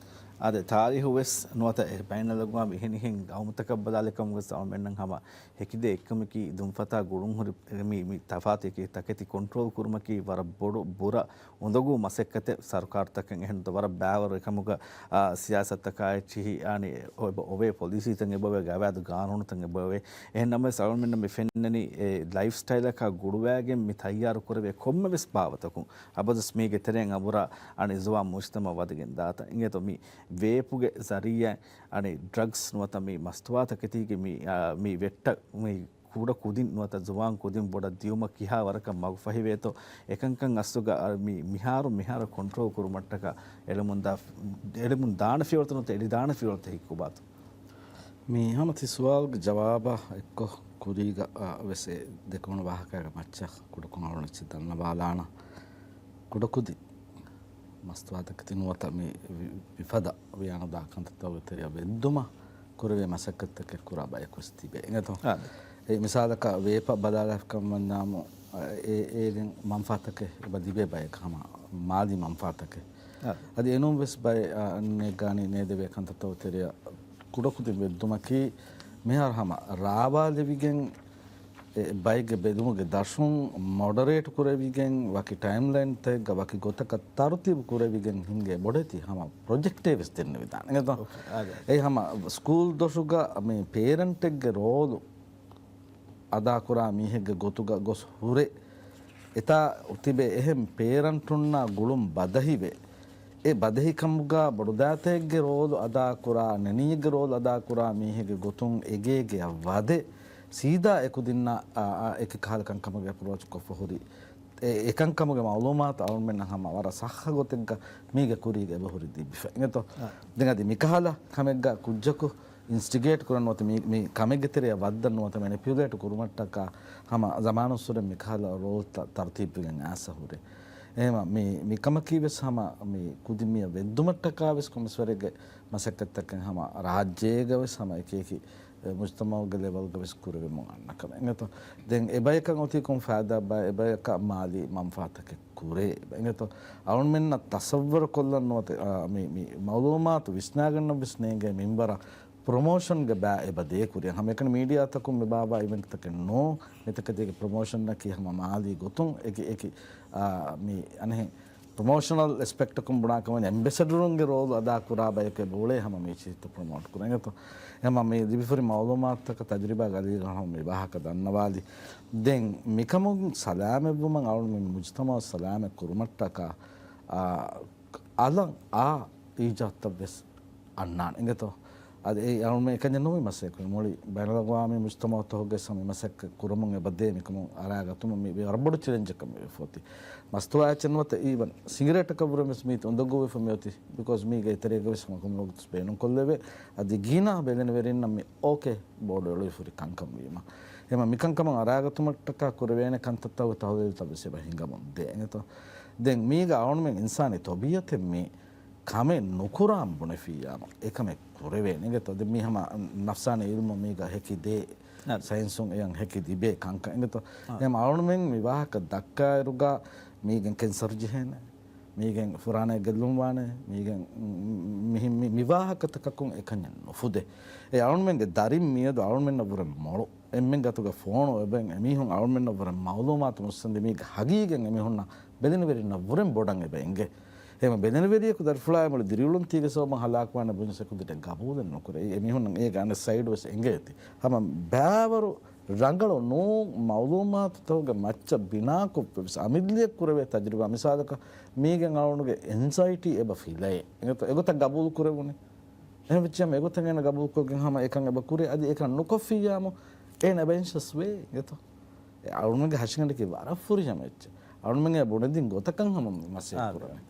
އާދެ، ތާރީހު ވެސް ނުވަތަ އެ ބައިނަލްއަގްވާމީ އެހެނިހެން ގައުމުތަކަށް ބަލާލިކަމުގެ ސަމަމެންނަށް ހަމަ ހެކިދޭ އެއްކަމަކީ ދުންފަތާ ގުޅުންހުރި މި، މި ތަފާތު ތަކެތި ކޮންޓްރޯލް ކުރުމަކީ ވަރަށް ބޮޑު ބުރަ އުނދަގޫ މަސައްކަތެއް ސަރުކާރުތަކަށް އެހެން ވަރަށް ބާވަރު އެކަމުގަ، އާ، ސިޔާސަތުތަކާއެއްޗިހި، އާނި، އޮ-، އޮވޭ ޕޮލިސީތައް އެބައޮވޭ، ގަވާއިދު ގާނޫނުތައް އެބައޮވޭ. އެހެން ނަމަވެސް އަޅުގަނޑުމެންނަށް މި ފެންނަނީ އެ ލައިފް ސްޓައިލަކާ ގުޅުވާގެން މި ތައްޔާރު ކުރެވޭ ކޮންމެވެސް ބާވަތަކުން އަބަދުސް މީގެ ތެރެއިން އަބުރާ އަނި ޒުވާން މުޖްތަމައަށް ވަދެގެން ދާތަ. އިނގޭތޯ މި ވޭޕުގެ ޒަރީއާ އަނި ޑްރަގްސް ނުވަތަ މި މަސްތުވާތަކެތީގެ މި، އާ، މި ވެއްޓަށް މި ކުޑަ ކުދިން ނުވަތަ ޒުވާން ކުދިން ބޮޑަށް ދިޔުމަށް ކިހާ ވަރަކަށް މަގުފަހިވޭތޯ، އެކަންކަން އަސްލުގަ އަ، މި، މިހާރު މިހާރު ކޮންޓްރޯލް ކުރުމަށްޓަކާ އެޅެމުންދާ، އެޅެމުން ދާނެ ފިޔަވަޅުތައް ނުވަތަ އެޅިދާނެ ފިޔަވަޅުތައް ހިއްކުބާތޯ؟ މި ހަމަ ތި ސުވާލުގެ ޖަވާބާ އެއްކޮށް ކުރީގަ، އަ، ވެސް އެ ދެކުނު ވާހަކައިގެ މައްޗަށް ކުޑަކޮށް އަޅުން އެއްޗެއް ދަންނަވާލާނަ. ކުޑަކުދި މަސްތުވާތަކެތި ނުވަތަ މި ވި-، ވިފަދަ ވިޔާނުދާ ކަންތައްތަކުގެ ތެރެއަށް ވެއްދުމަށް ކުރެވޭ މަސައްކަތްތަކެއް ކުރާ ބަޔަކު ވެސް ތިބޭ. އިނގޭތޯ؟ އާ. އެ މިސާލަކަށް ވޭޕަ ބަލާލާފިކަން ވަންޏާމު، އެ، އޭގެން މަންފާތަކެއް އެބަ ލިބޭ ބަޔަކަށް ހަމަ މާލީ މަންފާތަކެއް. އާ. އަދި އެނޫން ވެސް ބައެއް، އާ، ނޭގާނީ ނޭދެވޭ ކަންތައްތަކުގެ ތެރެއަށް ކުޑަކުދިން ވެއްދުމަކީ މިހާރު ހަމަ ރާވާލެވިގެން އެ ބައެއްގެ ބެލުމުގެ ދަށުން މޮޑަރޭޓް ކުރެވިގެން ވަކި ޓައިމްލައިންތަކެއްގަ ވަކި ގޮތަކަށް ތަރުތީބު ކުރެވިގެން ހިންގޭ ބޮޑެތި ހަމަ ޕްރޮޖެކްޓެއް ވެސް ދެންނެވިދާނެ. އިނގޭތޯ؟ އޯކޭ، އާދެ. އެ ހަމަ ސްކޫލް ދޮށުގަ މި ޕޭރެންޓެއްގެ ރޯލު އަދާކުރާ މީހެއްގެ ގޮތުގަ ގޮސް ހުރެ އެތާ ތިބޭ އެހެން ޕޭރެންޓުންނާ ގުޅުން ބަދަހިވެ، އެ ބަދަހިކަމުގަ ބޮޑުދައިތައެއްގެ ރޯލު އަދާކުރާ، ނެނީއެއްގެ ރޯލު އަދާކުރާ މީހެއްގެ ގޮތުން އެގޭގެއަށް ވަދެ، ސީދާ އެ ކުދިންނަށް، އާ، އާ، އެކި ކަހަލަ ކަންކަމުގެ އެޕްރޯޗް ކޮށްފަ ހުރި. އެ، އެކަންކަމުގެ މައުލޫމާތު އަޅުމެންނަށް ހަމަ ވަރަށް ސައްހަ ގޮތެއްގަ މީގެ ކުރީގަ އެބަހުރި ދީފަ. އިނގޭތޯ؟ އާ. ދެން އަދި މިކަހަލަ ކަމެއްގަ ކުއްޖަކު އިންސްޓިގޭޓް ކުރަން ނުވަތަ މި، މި ކަމެއްގެ ތެރެއަށް ވައްދަން ނުވަތަ މެނިޕިއުލޭޓް ކުރުމަށްޓަކާ ހަމަ ޒަމާނުއްސުރެ މިކަހަލަ ރޯލްތައް ތަރުތީބުވެގެން އައިސް ހުރޭ. އެހެމަ މި، މިކަމަކީ ވެސް ހަމަ މި ކުދިން މިއަށް ވެއްދުމަށްޓަކާ ވެސް ކޮންމެސްވަރެއްގެ މަސައްކަތްތަކެއް ހަމަ ރާއްޖޭގަ ވެސް ހަމަ އެކި އެކި، އެ، މުޖްތަމައުގެ ލެވެލްގަ ވެސް ކުރެވެމުން އަންނަ ކަމެއް. އިނގޭތޯ؟ ދެން އެބަޔަކަށް އޮތީ ކޮން ފައިދާ ބާ، އެބަޔަކަށް މާލީ މަންފާތަކެއް ކުރޭ. އިނގޭތޯ؟ އަޅުމެންނަށް ތަސައްވަރު ކޮށްލަން ނުވަތަ، އާ، މި، މި މައުލޫމާތު ވިސްނާގަންނަށް ވެސް ނޭނގޭ މިންވަރަށް ޕްރޮމޯޝަންގެ ބައި އެބަ ދޭ ކުރިއަށް. ހަމައެކަނި މީޑިއާތަކުން މި ބާއްވާ އިވެންޓްތަކެއް ނޫން. މިތަކެތީގެ ޕްރޮމޯޝަންއަކީ ހަމަ މާލީ ގޮތުން އެކި، އެކި، އާ، މި އަނެއް ޕްރޮމޯޝަނަލް އެސްޕެކްޓަކުން ބުނާ ކަމަށް އެމްބެސެޑަރުންގެ ރޯލު އަދާކުރާ ބަޔަކު އެބަ އުޅޭ ހަމަ މީ ޗިހިތައް ޕްރޮމޯޓް ކުރަން. އެގޮތުން ހަމަ މި ލިބިފަހުރި މައުލޫމާތުތަކަށް ތަޖުރިބާގެ އަލީގަ ހަމަ މި ވާހަކަ ދަންނަވާލި. ދެން މިކަމުން ސަލާމަތްވުމަށް އަޅުން މި މުޖުތަމައު ސަލާމަތް ކުރުމަށްޓަކާ، އާ، އަލަށް އާ އީޖާދުތައް ވެސް އަންނާނެ. އިނގޭތޯ؟ އަދި އެ އަޅުމެން އެކަންޏެއް ނޫން މަސައްކަތް ކުރީ. މުޅި ބައިނަލްއަގްވާމީ މުޖުތަމައުތަކުގެ ހަމަ މަސައްކަތް ކުރަމުން އެބަ ދޭ މިކަމުން އަރާގަތުމަށް މި ވަރަށް ބޮޑު ޗެލެންޖަކަށް މި ވެފަ އޮތީ. މަސްތުވާ އެއްޗެއް ނުވަތަ އީވަން ސިނގިރޭޓަކަށް ވުރެ ވެސް މީތި އުނދަގޫވެފަ މި އޮތީ. ބިކޯޒް މީގެ އެތެރޭގަ ވެސް ހަމަ ކޮންމެ ވަގުތުސް ބޭނުންކޮށްލެވޭ. އަދި ގިނަ ބެލެނިވެރިންނަށް މި އޯކޭ ބޯޑު އެޅުވިފަހުރި ކަންކަން ވީމަ. އެމަ މިކަންކަމަށް އަރާގަތުމަށްޓަކާ ކުރެވޭނެ ކަންތައްތަކުގެ ތަހުލީލުތައް ވެސް އެބަ ހިނގަމުން ދޭ. އިނގޭތޯ؟ ދެން މީގަ އަޅުމެން އިންސާނީ ތަބީއަތެއް މި ކަމެއް ނުކުރާން ބުނެފިއްޔާމު، އެކަމެއް ކުރެވޭނެ. އިނގޭތޯ؟ ދެން މީ ހަމަ ނަފްސާނީ އިލްމު މީގަ ހެކި ދޭ، އަދި ސައިންސުން އެޔަން ހެކި ލިބޭ ކަންކަން. އިނގޭތޯ؟ އާ. އެހެން އަޅުމެން މި ވާހަކަ ދައްކާއިރުގަ މީގެން ކެންސަރު ޖެހޭނެ، މީގެން ފުރާނައެއް ގެއްލުން ވާނެ، މީގެން މި، މި، މި ވާހަކަތަކަކުން އެކަންޏެއް ނުފުދޭ. އެ އަޅުމެންގެ ދަރިން މިއަދު އަޅުމެންނަށް ވުރެ މޮޅު. އެންމެން ގަތުގަ ފޯނު އެބައިން އެމީހުން އަޅުމެންނަށް ވުރެ މައުލޫމާތު މުއްސަނދި މީގެ ހަގީގަތް އެމީހުންނަށް ބެލެނިވެރިންނަށް ވުރެން ބޮޑަށް އެބަ އެނގޭ. އެހެން ބެލެނިވެރިޔަކު ދަރިފުޅާއި މުޅި ދިރިއުޅުން ތީގެ ސަބަބުން ހަލާކުވާނެ ބުނި ސެކުންތެރި ގަބޫލެއް ނުކުރޭ. އެމީހުންނަށް އޭގެ އަނެއް ސައިޑް ވެސް އެނގޭތީ. ހަމަ ބައިވަރު ރަނގަޅު ނޫން މައުލޫމާތުތަކުގެ މައްޗަށް ބިނާކޮށްފަ ވެސް އަމިއްލައަށް ކުރެވޭ ތަޖުރިބާ. މިސާލަކަށް މީގެން އަޅުގަނޑުގެ އެންޒައިޓީ އެބަ ފިލައޭ. އެގޮތަށް ގަބޫލު ކުރެވުނީ. އެހެން ވެއްޖިއްޔާމު އެގޮތަށް އޭނަ ގަބޫލުކޮށްގެން ހަމަ އެކަން އެބަ ކުރޭ. އަދި އެކަން ނުކޮށްފިއްޔާމު އޭނަ އެބަ އެންޝަސް ވޭ. އެގޮތަށް އަޅުގަނޑުގެ ހަށިގަނޑަކީ ވަރަށް ފުރިހަމަ އެއްޗެއް. އަޅުގަނޑުމެން ބުނެދިން ގޮތަކަށް ހަމަ މަސައްކަތް ކުރަނީ.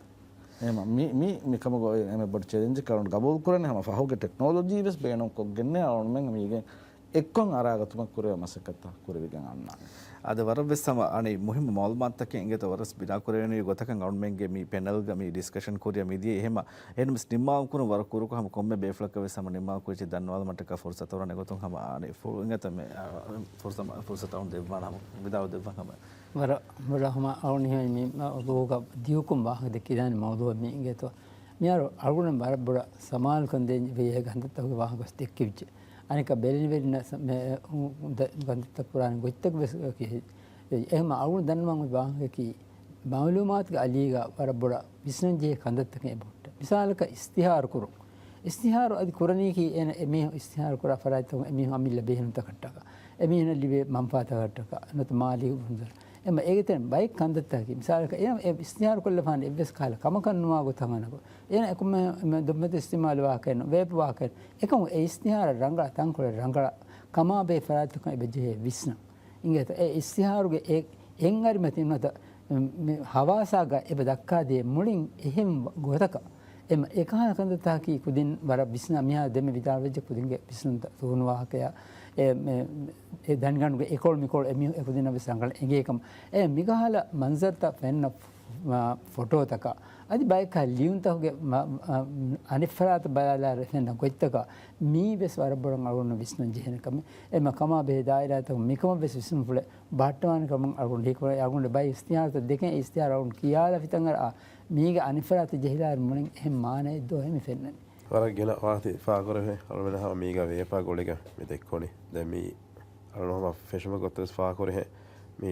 އެހެން މި، މި، މިކަމުގަ އެންމެ ބޮޑު ޗެލެންޖެއް އަޅުގަނޑު ގަބޫލު ކުރަނީ. ހަމަ ފަހުގެ ޓެކްނޮލޮޖީ ވެސް ބޭނުންކޮށްގެންނޭ އަޅުގަނޑުމެން މީގެން އެއްކޮށް އަރާގަތުމަށް ކުރެވޭ މަސައްކަތްތައް ކުރެވިގެން އަންނާނެ. އަދި ވަރަށް ވެސް ހަމަ އަނެއް މުހިއްމު މައުލޫމާތުތަކެއް އިނގޭތޯ ވަރަށް ބިނާކުރެވޭނެ ގޮތަކަށް އަޅުމެންގެ މި ޕެނަލްގަ މި ޑިސްކަޝަން ކުރިއަށް މިދިޔަ. އެހެމަ އެހެން ވެސް ނިންމާލުން ކުރުން ވަރަށް ކުރުކޮށް ހަމަ ކޮންމެ ބޭފުޅަކަށް ވެސް ހަމަ ނިންމާލުން ކުރިއަށް ދަންނަވާލުމަށްޓަކާ ފުރުސަތު އޮންނަ ގޮތުން ހަމަ އަނެއް ފު-، އިނގޭތޯ މެ، އާ، ފުރުސަ-، ފުރުސަތު އަޅުން ދެއްވާނަ ހަމަ ވިދާޅު ދެއްވަން ހަމަ. ވަރަށް، ވަރަށް ހަމަ އަޅުނިހެން މި މައުޟޫގަ ދިޔުކުން ވާހަކަ ދެއްކިދާނެ މައުޟޫއަށް މި އިނގޭތޯ. މިހާރު އަޅުގަނޑު ވަރަށް ބޮޑަށް ސަމާލުކަން ދޭން ވެޔޭ ކަންތައްތަކުގެ ވާހަކަ ވެސް ދެއްކިވިއްޖެ. އަނެކާ ބެލެނިވެރިންނަށް ސަ-، މެ-، އު-، ދަ-، ކަންތައްތައް ކުރާނެ ގޮތްތަކު ވެސް ކި-، އެހެމަ އަޅުގަނޑު ދަންނަވަން އޮތް ވާހަކައަކީ، މައުލޫމާތުގެ އަލީގަ ވަރަށް ބޮޑަށް ވިސްނަންޖެހޭ ކަންތައްތަކެއް އެބަހުއްޓޭ. މިސާލަކަށް އިސްތިހާރު ކުރުން. އިސްތިހާރު އަދި ކުރަނީކީ އޭނަ އެމީހުން އިސްތިހާރު ކުރާ ފަރާތްތަކުން އެމީހުން އަމިއްލަ ބޭނުންތަކަށްޓަކާ، އެމީހުންނަށް ލިބޭ މަންފާތަކަށްޓަކާ، ނުވަތަ މާލީ އުނދަރު. އެމަ އޭގެ ތެރެއިން ބައެއް ކަންތައްތަކަކީ، މިސާލަކަށް އޭނަ އެ އިސްތިހާރު ކޮށްލަފާނެ އެއްވެސް ކަހަލަ ކަމަކަށް ނުވާ ގޮތަށް އަންނަ ގޮތް. އޭނަ އެކަމަށް ދޮންމަތި އިސްތިމާލު ވާކައެއް ނޫން، ވޭޕް ވާކައެއް ނޫން. އެކަމު އެ އިސްތިހާރަށް ރަނގަޅަށް ތަންކޮޅެއް ރަނގަޅަށް ކަމާބެހޭ ފަރާތްތަކުން އެބަ ޖެހޭ ވިސްނަން. އިނގޭތަ؟ އެ އިސްތިހާރުގެ އެ އެއް އަރިމަތި ނުވަތަ މި ހަވާސާގަ އެބަ ދައްކާދޭ މުޅިން އެހެން ގޮތަކަށް. އެމަ އެކަހަލަ ކަންތައްތަކަކީ ކުދިން ވަރަށް ވިސްނާ މިހާ ދެންމެ ވިދާޅުވެއްޖެ ކުދިންގެ ވިސްނުންތައް ތޫނު ވާހަކަޔާ އެ، މެ، އެ ދަނިގަނޑުގެ އެކޮޅު މިކޮޅު އެ މީހުން އެކުދިންނަށް ވެސް ރަނގަޅަށް އެނގޭކަމަށް. އެ މިކަހަލަ މަންޒަރުތައް ފެންނަ ފ-، މަ، ފޮޓޯތަކާ އަދި ބައެއްކާ ލިޔުންތަކުގެ މަ، މަ، އަނެއް ފަރާތަށް ބަލާލާ ފެންނަ ގޮތްތަކާ މީ ވެސް ވަރަށް ބޮޑަށް އަޅުގަނޑު ވިސްނަން ޖެހޭނެ ކަމެއް. އެމަ ކަމާ ބެހޭ ދާއިރާތަކުން މިކަމަށް ވެސް ވިސްނުންފުޅެއް ބަހައްޓަވާނެ ކަމަށް އަޅުގަނޑު ހީކުރަން. އަޅުގަނޑު ބައި އިސްތިހާރުތައް ދެކެން އިސްތިހާރު އަޅުގަނޑު ކިޔާލާ ފިތަން އަރާ މީގެ އަނެއް ފަރާތަށް ޖެހިލާއިރު މުޅިން އެހެން މާނައެއް ދޯހެ މި ފެންނަނީ. ވަރަށް ގިނަ ވާހަކަ ފާހަގަކުރެވޭ އަޅުގަނޑު ހަމަ މީގަ ވޭޕާ ގުޅިގެން މި ދެއްކުނީ. ދެން މީ އަޅުގަނޑު ހަމަ ފެށުމަށް ގޮތަށް ވެސް ފާހަގަކުރެވޭ މީ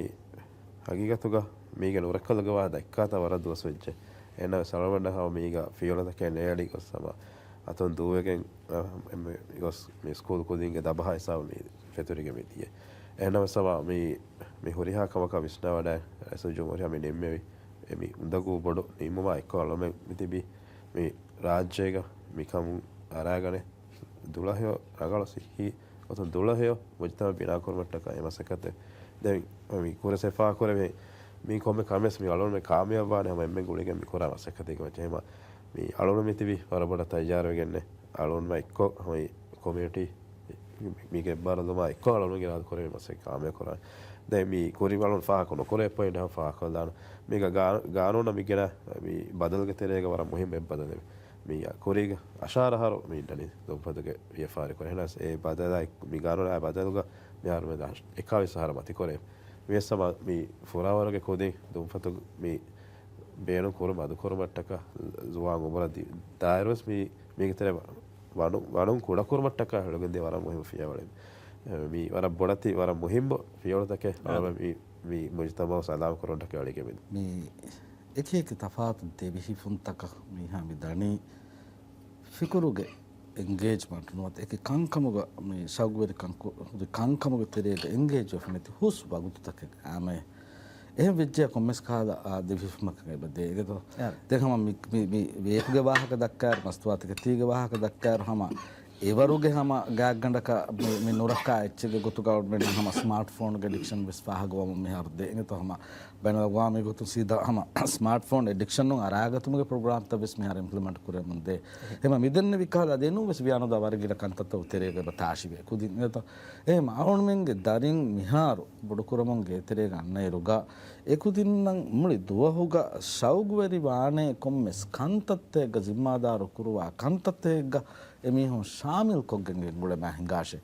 ހަގީގަތުގަ މީގެ ނުރައްކަލުގެ ވާހަކަ ދައްކާތާ ވަރަށް ދުވަސް ވެއްޖެ. އެހެންނަމަވެސް އަޅުގަނޑަށް ހަމަ މީގަ ފިޔަވަޅުތަކެއް ނޭޅި ގޮސް ހަމަ އަތުން ދޫވެގެން، އަ، އެންމެ ގޮސް މި ސްކޫލް ކުދިންގެ ދަބަހާ ހިސާބަށް މި ފެތުރިގެން މި ދިޔަ. އެހެންނަމަވެސް ހަމަ މި، މި ހުރިހާ ކަމަކަށް ވިސްނާވަޑައި ރައީސުލްޖުމްހޫރިއްޔާ މި ނިންމެވި އެ މި އުނދަގޫ ބޮޑު ނިންމުމާ އެއްކޮށް އަޅުމެން މި ތިބީ މި ރާއްޖޭގަ މިކަމުން އަރާގަނެ ދުޅަހެޔޮ ރަނގަޅު ސިއްހީ އޮތުން ދުޅަހެޔޮ މުޖުތަމަ ބިނާކުރުމަށްޓަކާ އެ މަސައްކަތެއް. ދެން މި ކުރެސް އެފާކުރެވޭ މި ކޮންމެ ކަމެސް މި އަޅުންމެ ކާމިޔާބުވާނެ ހަމަ އެންމެން ގުޅިގެން މި ކުރާ މަސައްކަތެއްގެ މައްޗަށް. ހަމަ މި އަޅުން މި ތިބި ވަރަށް ބޮޑަށް ތައްޔާރުވެގެންނެ އަޅުންމެ އެއްކޮށް ހަމަ ކޮމިއުނިޓީ މީގެ އެއްބާރުލުމާ އެއްކޮށް އަޅުންގެ އިރާދަ ކުރެވޭ މަސައްކަތް ކާމިޔާ ކުރާ. ދެން މި ކުރިން އަޅުން ފާހަގަ ނުކުރޭ ޕޮއިންޓް ހަމަ ފާހަގަކޮށްލާނަ. މީގަ ގާ-، ގާނޫނަށް މި ގެނަ މި ބަދަލުގެ ތެރޭގަ ވަރަށް މުހިންމު އެއް ބަދަލެވެ. މި ކުރީގަ އަށާރަ އަހަރު މި އިންނަނީ ދުންފަތުގެ ވިޔަފާރި ކުރި. އެހެނަސް އެ ބަދަލާއި މި ގާނޫނާ ބަދަލުގަ މިހާރު މެދު އެކާވީސް އަހަރަށް މަތިކުރޭ. މިވެސް ހަމަ މި ފުރާވަރުގެ ކުދިން ދުންފަތު މި ބޭނުން ކުރު މަދުކުރުމަށްޓަކާ ޒުވާން އުމުރަށް ދި-، ދާއިރުވެސް މި، މީގެ ތެރޭ ވަނު-، ވަނުން ކުޑަކުރުމަށްޓަކާ ހިޅުގެންދިޔަ ވަރަށް މުހިންމު ފިޔަވަޅެއް. މި ވަރަށް ބޮޑަތި، ވަރަށް މުހިންމު ފިޔަވަޅުތަކެއް އާ. އަޅުގަނޑު މި، މި މުޖުތަމައު ސަލާމަތް ކުރުމަށްޓަކާ އެޅިގެން މި. މި އެކި އެކި ތަފާތު ދެ ބިހިފުންތަކަށް މީހާ މި ދަނީ ފިކުރުގެ އެންގޭޖްމަންޓް ނުވަތަ އެކި ކަންކަމުގަ މި ޝައުގުވެރި ކަންކު-، ކަންކަމުގެ ތެރޭގަ އެންގޭޖްވެފަ ނެތި ހުސް ވަގުތުތަކެއް އާމެ. އެހެން ވެއްޖެ ކޮންމެސް ކަހަލަ، އާ، ދެ ބިހިފުމަކަށް އެބަ ދޭ. އިނގޭތޯ؟ އާ. ދެން ހަމަ މި، މި، މި ވޭޕްގެ ވާހަކަ ދައްކާއިރު، މަސްތުވާތަކެތީގެ ވާހަކަ ދައްކާއިރު، ހަމަ އެވަރުގެ ހަމަ ގާތްގަނޑަކަށް މި، މި ނުރައްކާ އެއްޗެއްގެ ގޮތުގަ އަޅުގަނޑުމެން ހަމަ ސްމާޓް ފޯންގެ އެޑިކްޝަން ވެސް ފާހަގަވަމުން މިހާރު ދޭ. އިނގޭތޯ؟ ހަމަ ބައިނަލްއަގްވާމީ ގޮތުން ސީދާ ހަމަ ސްމާޓް ފޯން އެޑިކްޝަނުން އަރާގަތުމުގެ ޕްރޮގްރާމްތައް ވެސް މިހާރު އިމްޕްލިމެންޓް ކުރެވެމުން ދޭ. އެހެން މި ދެންނެވި ކަހަލަ ދެނޫން ވެސް ވިޔާނުދާ ވަރަށް ގިނަ ކަންތައްތައް ތެރޭގަ އެބަ ތާށިވޭ. ކުދިން އިނގޭތޯ؟ އެހެން އަޅުގަނޑުމެންގެ ދަރިން މިހާރު ބޮޑުކުރަމުން ގޭތެރޭގަ އަންނައިރުގަ އެކުދިންނަށް މުޅި ދުވަހުގަ ޝައުގުވެރި ވާނޭ ކޮންމެސް ކަންތައްތައްގަ ޒިންމާދާރު ކުރުވާ ކަންތައްތައްގަ އެމީހުން ޝާމިލް ކޮށްގެން ގެންގުޅެމާ ހިނގާށޭ.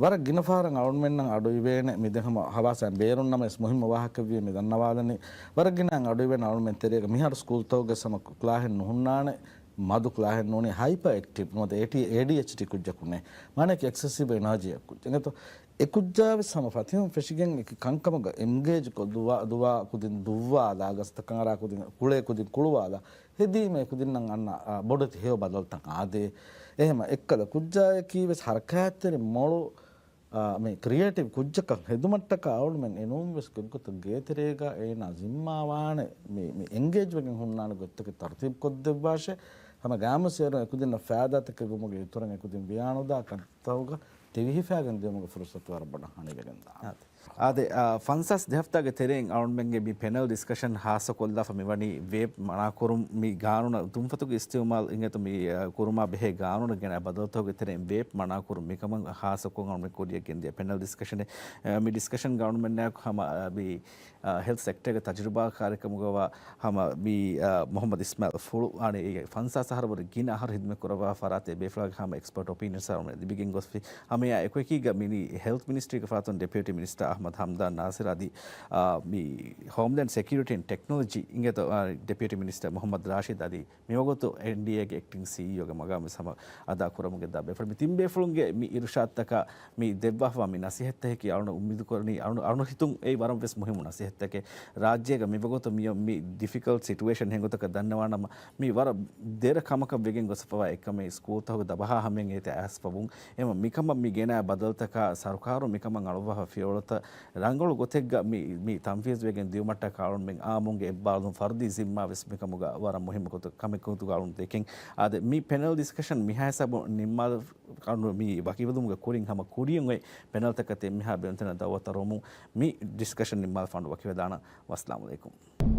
ވަރަށް ގިނަ ފަހަރަށް އަޅުގަނޑުމެންނަށް އަޑުއިވޭނެ މި ދެ ހަމަ ހަވާސާ ބޭރުން ނަމަވެސް މުހިންމު ވާހަކައެއްވީ މި ދަންނަވާލަނީ. ވަރަށް ގިނައިން އަޑުއިވޭނެ އަޅުގަނޑުމެން ތެރޭގަ މިހާރު ސްކޫލްތަކުގެ ހަމަ ކްލާހެއް ނުހުންނާނެ، މަދު ކްލާހެއް ނޫނީ ހައިޕަ އެކްޓިވް ނުވަތަ އޭޑީ، އޭޑީއެޗްޑީ ކުއްޖަކުންނޭ. މާނައަކީ އެކްސެސިވް އެނާޖީއަށް ކުއްޖެއް. އެނގޭތޯ؟ އެ ކުއްޖާވެސް ހަމަ ފަތިހުން ފެށިގެން އެކި ކަންކަމުގަ އެންގޭޖްކޮށް ދުވާ، ދުވާ ކުދިން ދުއްވާލާ، ގަސްތަކަށް އަރާ ކުދިން ކުޅޭ ކުދިން ކުޅުވާލާ، ހެދީމޭ ކުދިންނަށް އަންނަ، އާ، ބޮޑެތި ހެޔޮ ބަދަލުތައް އާދޭ. އެހެމަ އެއްކަލަ ކުއްޖާއަކީ ވެސް ހަރަކާތްތެރި މޮޅު، އާ، މި ކްރިއޭޓިވް ކުއްޖަކަށް ހެދުމަށްޓަކާ އަޅުމެން އެނޫން ވެސް ގޮތްގޮތަށް ގޭތެރޭގަ އޭނާ ޒިންމާވާނެ މި، މި އެންގޭޖްވެގެން ހުންނާނެ ގޮތްތަކެއް ތަރުތީބު ކޮށްދެއްވާށޭ. ހަމަ ގާމުސޭރުން އެކުދިންނަށް ފައިދާތަކެއް ވުމުގެ އިތުރަށް އެކުދިން ވިޔާނުދާ ކަންތައްތަކުގަ ތިވިހިފައިގެން ދިޔުމުގެ ފުރުސަތު ވަރަށް ބޮޑަށް ހަނިވެގެންދާނެ. އާދެ، އާ، ފަންސާސް ދެ ހަފްތާގެ ތެރެއިން އަޅުގަނޑުމެންގެ މި ޕެނަލް ޑިސްކަޝަން ހާއްސަކޮށްލާފަ މިވަނީ ވޭޕް މަނާކުރުން މި ގާނޫނަށް ތުންފަތުގެ އިސްތިއުމާލް އިނގޭތޯ މި، އާ، ކުރުމާ ބެހޭ ގާނޫނަށް ގެނައި ބަދަލުތަކުގެ ތެރެއިން ވޭޕް މަނާކުރުން މިކަމަށް ހާއްސަކޮށް އަޅުގަނޑުމެން ކުރިއަށް ގެންދިޔަ ޕެނަލް ޑިސްކަޝަނެއް. އާ، މި ޑިސްކަޝަން ގާނޫނުމެންނާއެކު ހަމަ، އާ، މި އާ، ހެލްތް ސެކްޓަރގެ ތަޖުރިބާކާރިކަމުގަވާ ހަމަ މި، އާ، މުހައްމަދު އިސްމާއިލް ފުޅު އާނެ އޭގެ ފަންސާސް އަހަރު ވަރަށް ގިނަ އަހަރު ހިދުމަތް ކުރައްވާ ފަރާތެއް ބޭފުޅާގެ ހަމަ އެކްސްޕަރޓް އޮޕީނިއަންސް އަޅުގަނޑު ލިބިގެން ގޮސްފި. ހަމައެއާ އެކުއެކީގަ މި ހެލްތް މިނިސްޓްރީގެ ފަރާތުން ޑެޕިއުޓީ މިނިސްޓަރ އަހްމަދު ހަމްދާން ނާސިރު އަދި، އާ، މި ހޯމްލޭންޑް ސެކިއުރިޓީ އެންޑް ޓެކްނޮލޮޖީ އިނގޭތޯ، އާ، ޑެޕިއުޓީ މިނިސްޓަރ މުހައްމަދު ރާޝިދު އަދި މިވަގުތު އެންޑީއޭގެ އެކްޓިން ސީއީއޯގެ މަގާމް ވެސް ހަމަ އަދާ ކުރަމުން ގެންދާ ބޭފުޅުން. މި ތިން ބޭފުޅުންގެ މި އިރުޝާދުތަކާ މި ދެއްވާފަވާ މި ނަސޭހަތްތަކަކީ އަޅުން އުއްމީދު ކުރަނީ، އަޅުން، އަޅުން ހިތުން އެއީ ވަރަށް ވެސް މުހިއްމު ނަސޭހަތްތަކެއް. ރާއްޖޭގަ މިވަގުތު މި، މި ޑިފިކަލްޓް ސިޓުއޭޝަން ހިނގުތަކަށް ދަންނަވާނަމަ، މި ވަރަށް ދެރަ ކަމަކަށް ވެގެން ގޮސްފަވާ އެއްކަމެއް ސްކޫލްތަކުގެ ދަބަހާ ހަމައިން އޭތި އައިސްފަވުން. އެމަ މިކަމަށް މި ގެނައި ބަދަލުތަކާ ސަރުކާރުން މިކަމަށް އަޅުއްވާފަ ފިޔަވަޅުތައް ރަނގަޅު ގޮތެއްގަ މި، މި ތަންފީޒުވެގެން ދިޔުމަށްޓަކާ އަޅުންމެން އާއްމުންގެ އެއްބާރުލުން ފަރުދީ ޒިންމާ ވެސް މިކަމުގަ ވަރަށް މުހިއްމު ގޮތަށް ކަމެއް ކޮށްދޫ އަޅުން ދެކެން. އާދެ، މި ޕެނަލް ޑިސްކަޝަން މިހާ ހިސާބުން ނިންމާލަ، މި ވަކިވެލުމުގެ ކުރިން ހަމަ ކުރިޔަށް އޮތް ޕެނަލްތަކަށް ތި އެންމެހާ ބޭނުންތަކުންނަށް ދައުވަތު އަރުވަމުން މި ޑިސްކަޝަން ނިންމާލަފާނު ވަކިވެދާނަން. ވައްސަލާމު ޢަލައިކުމް.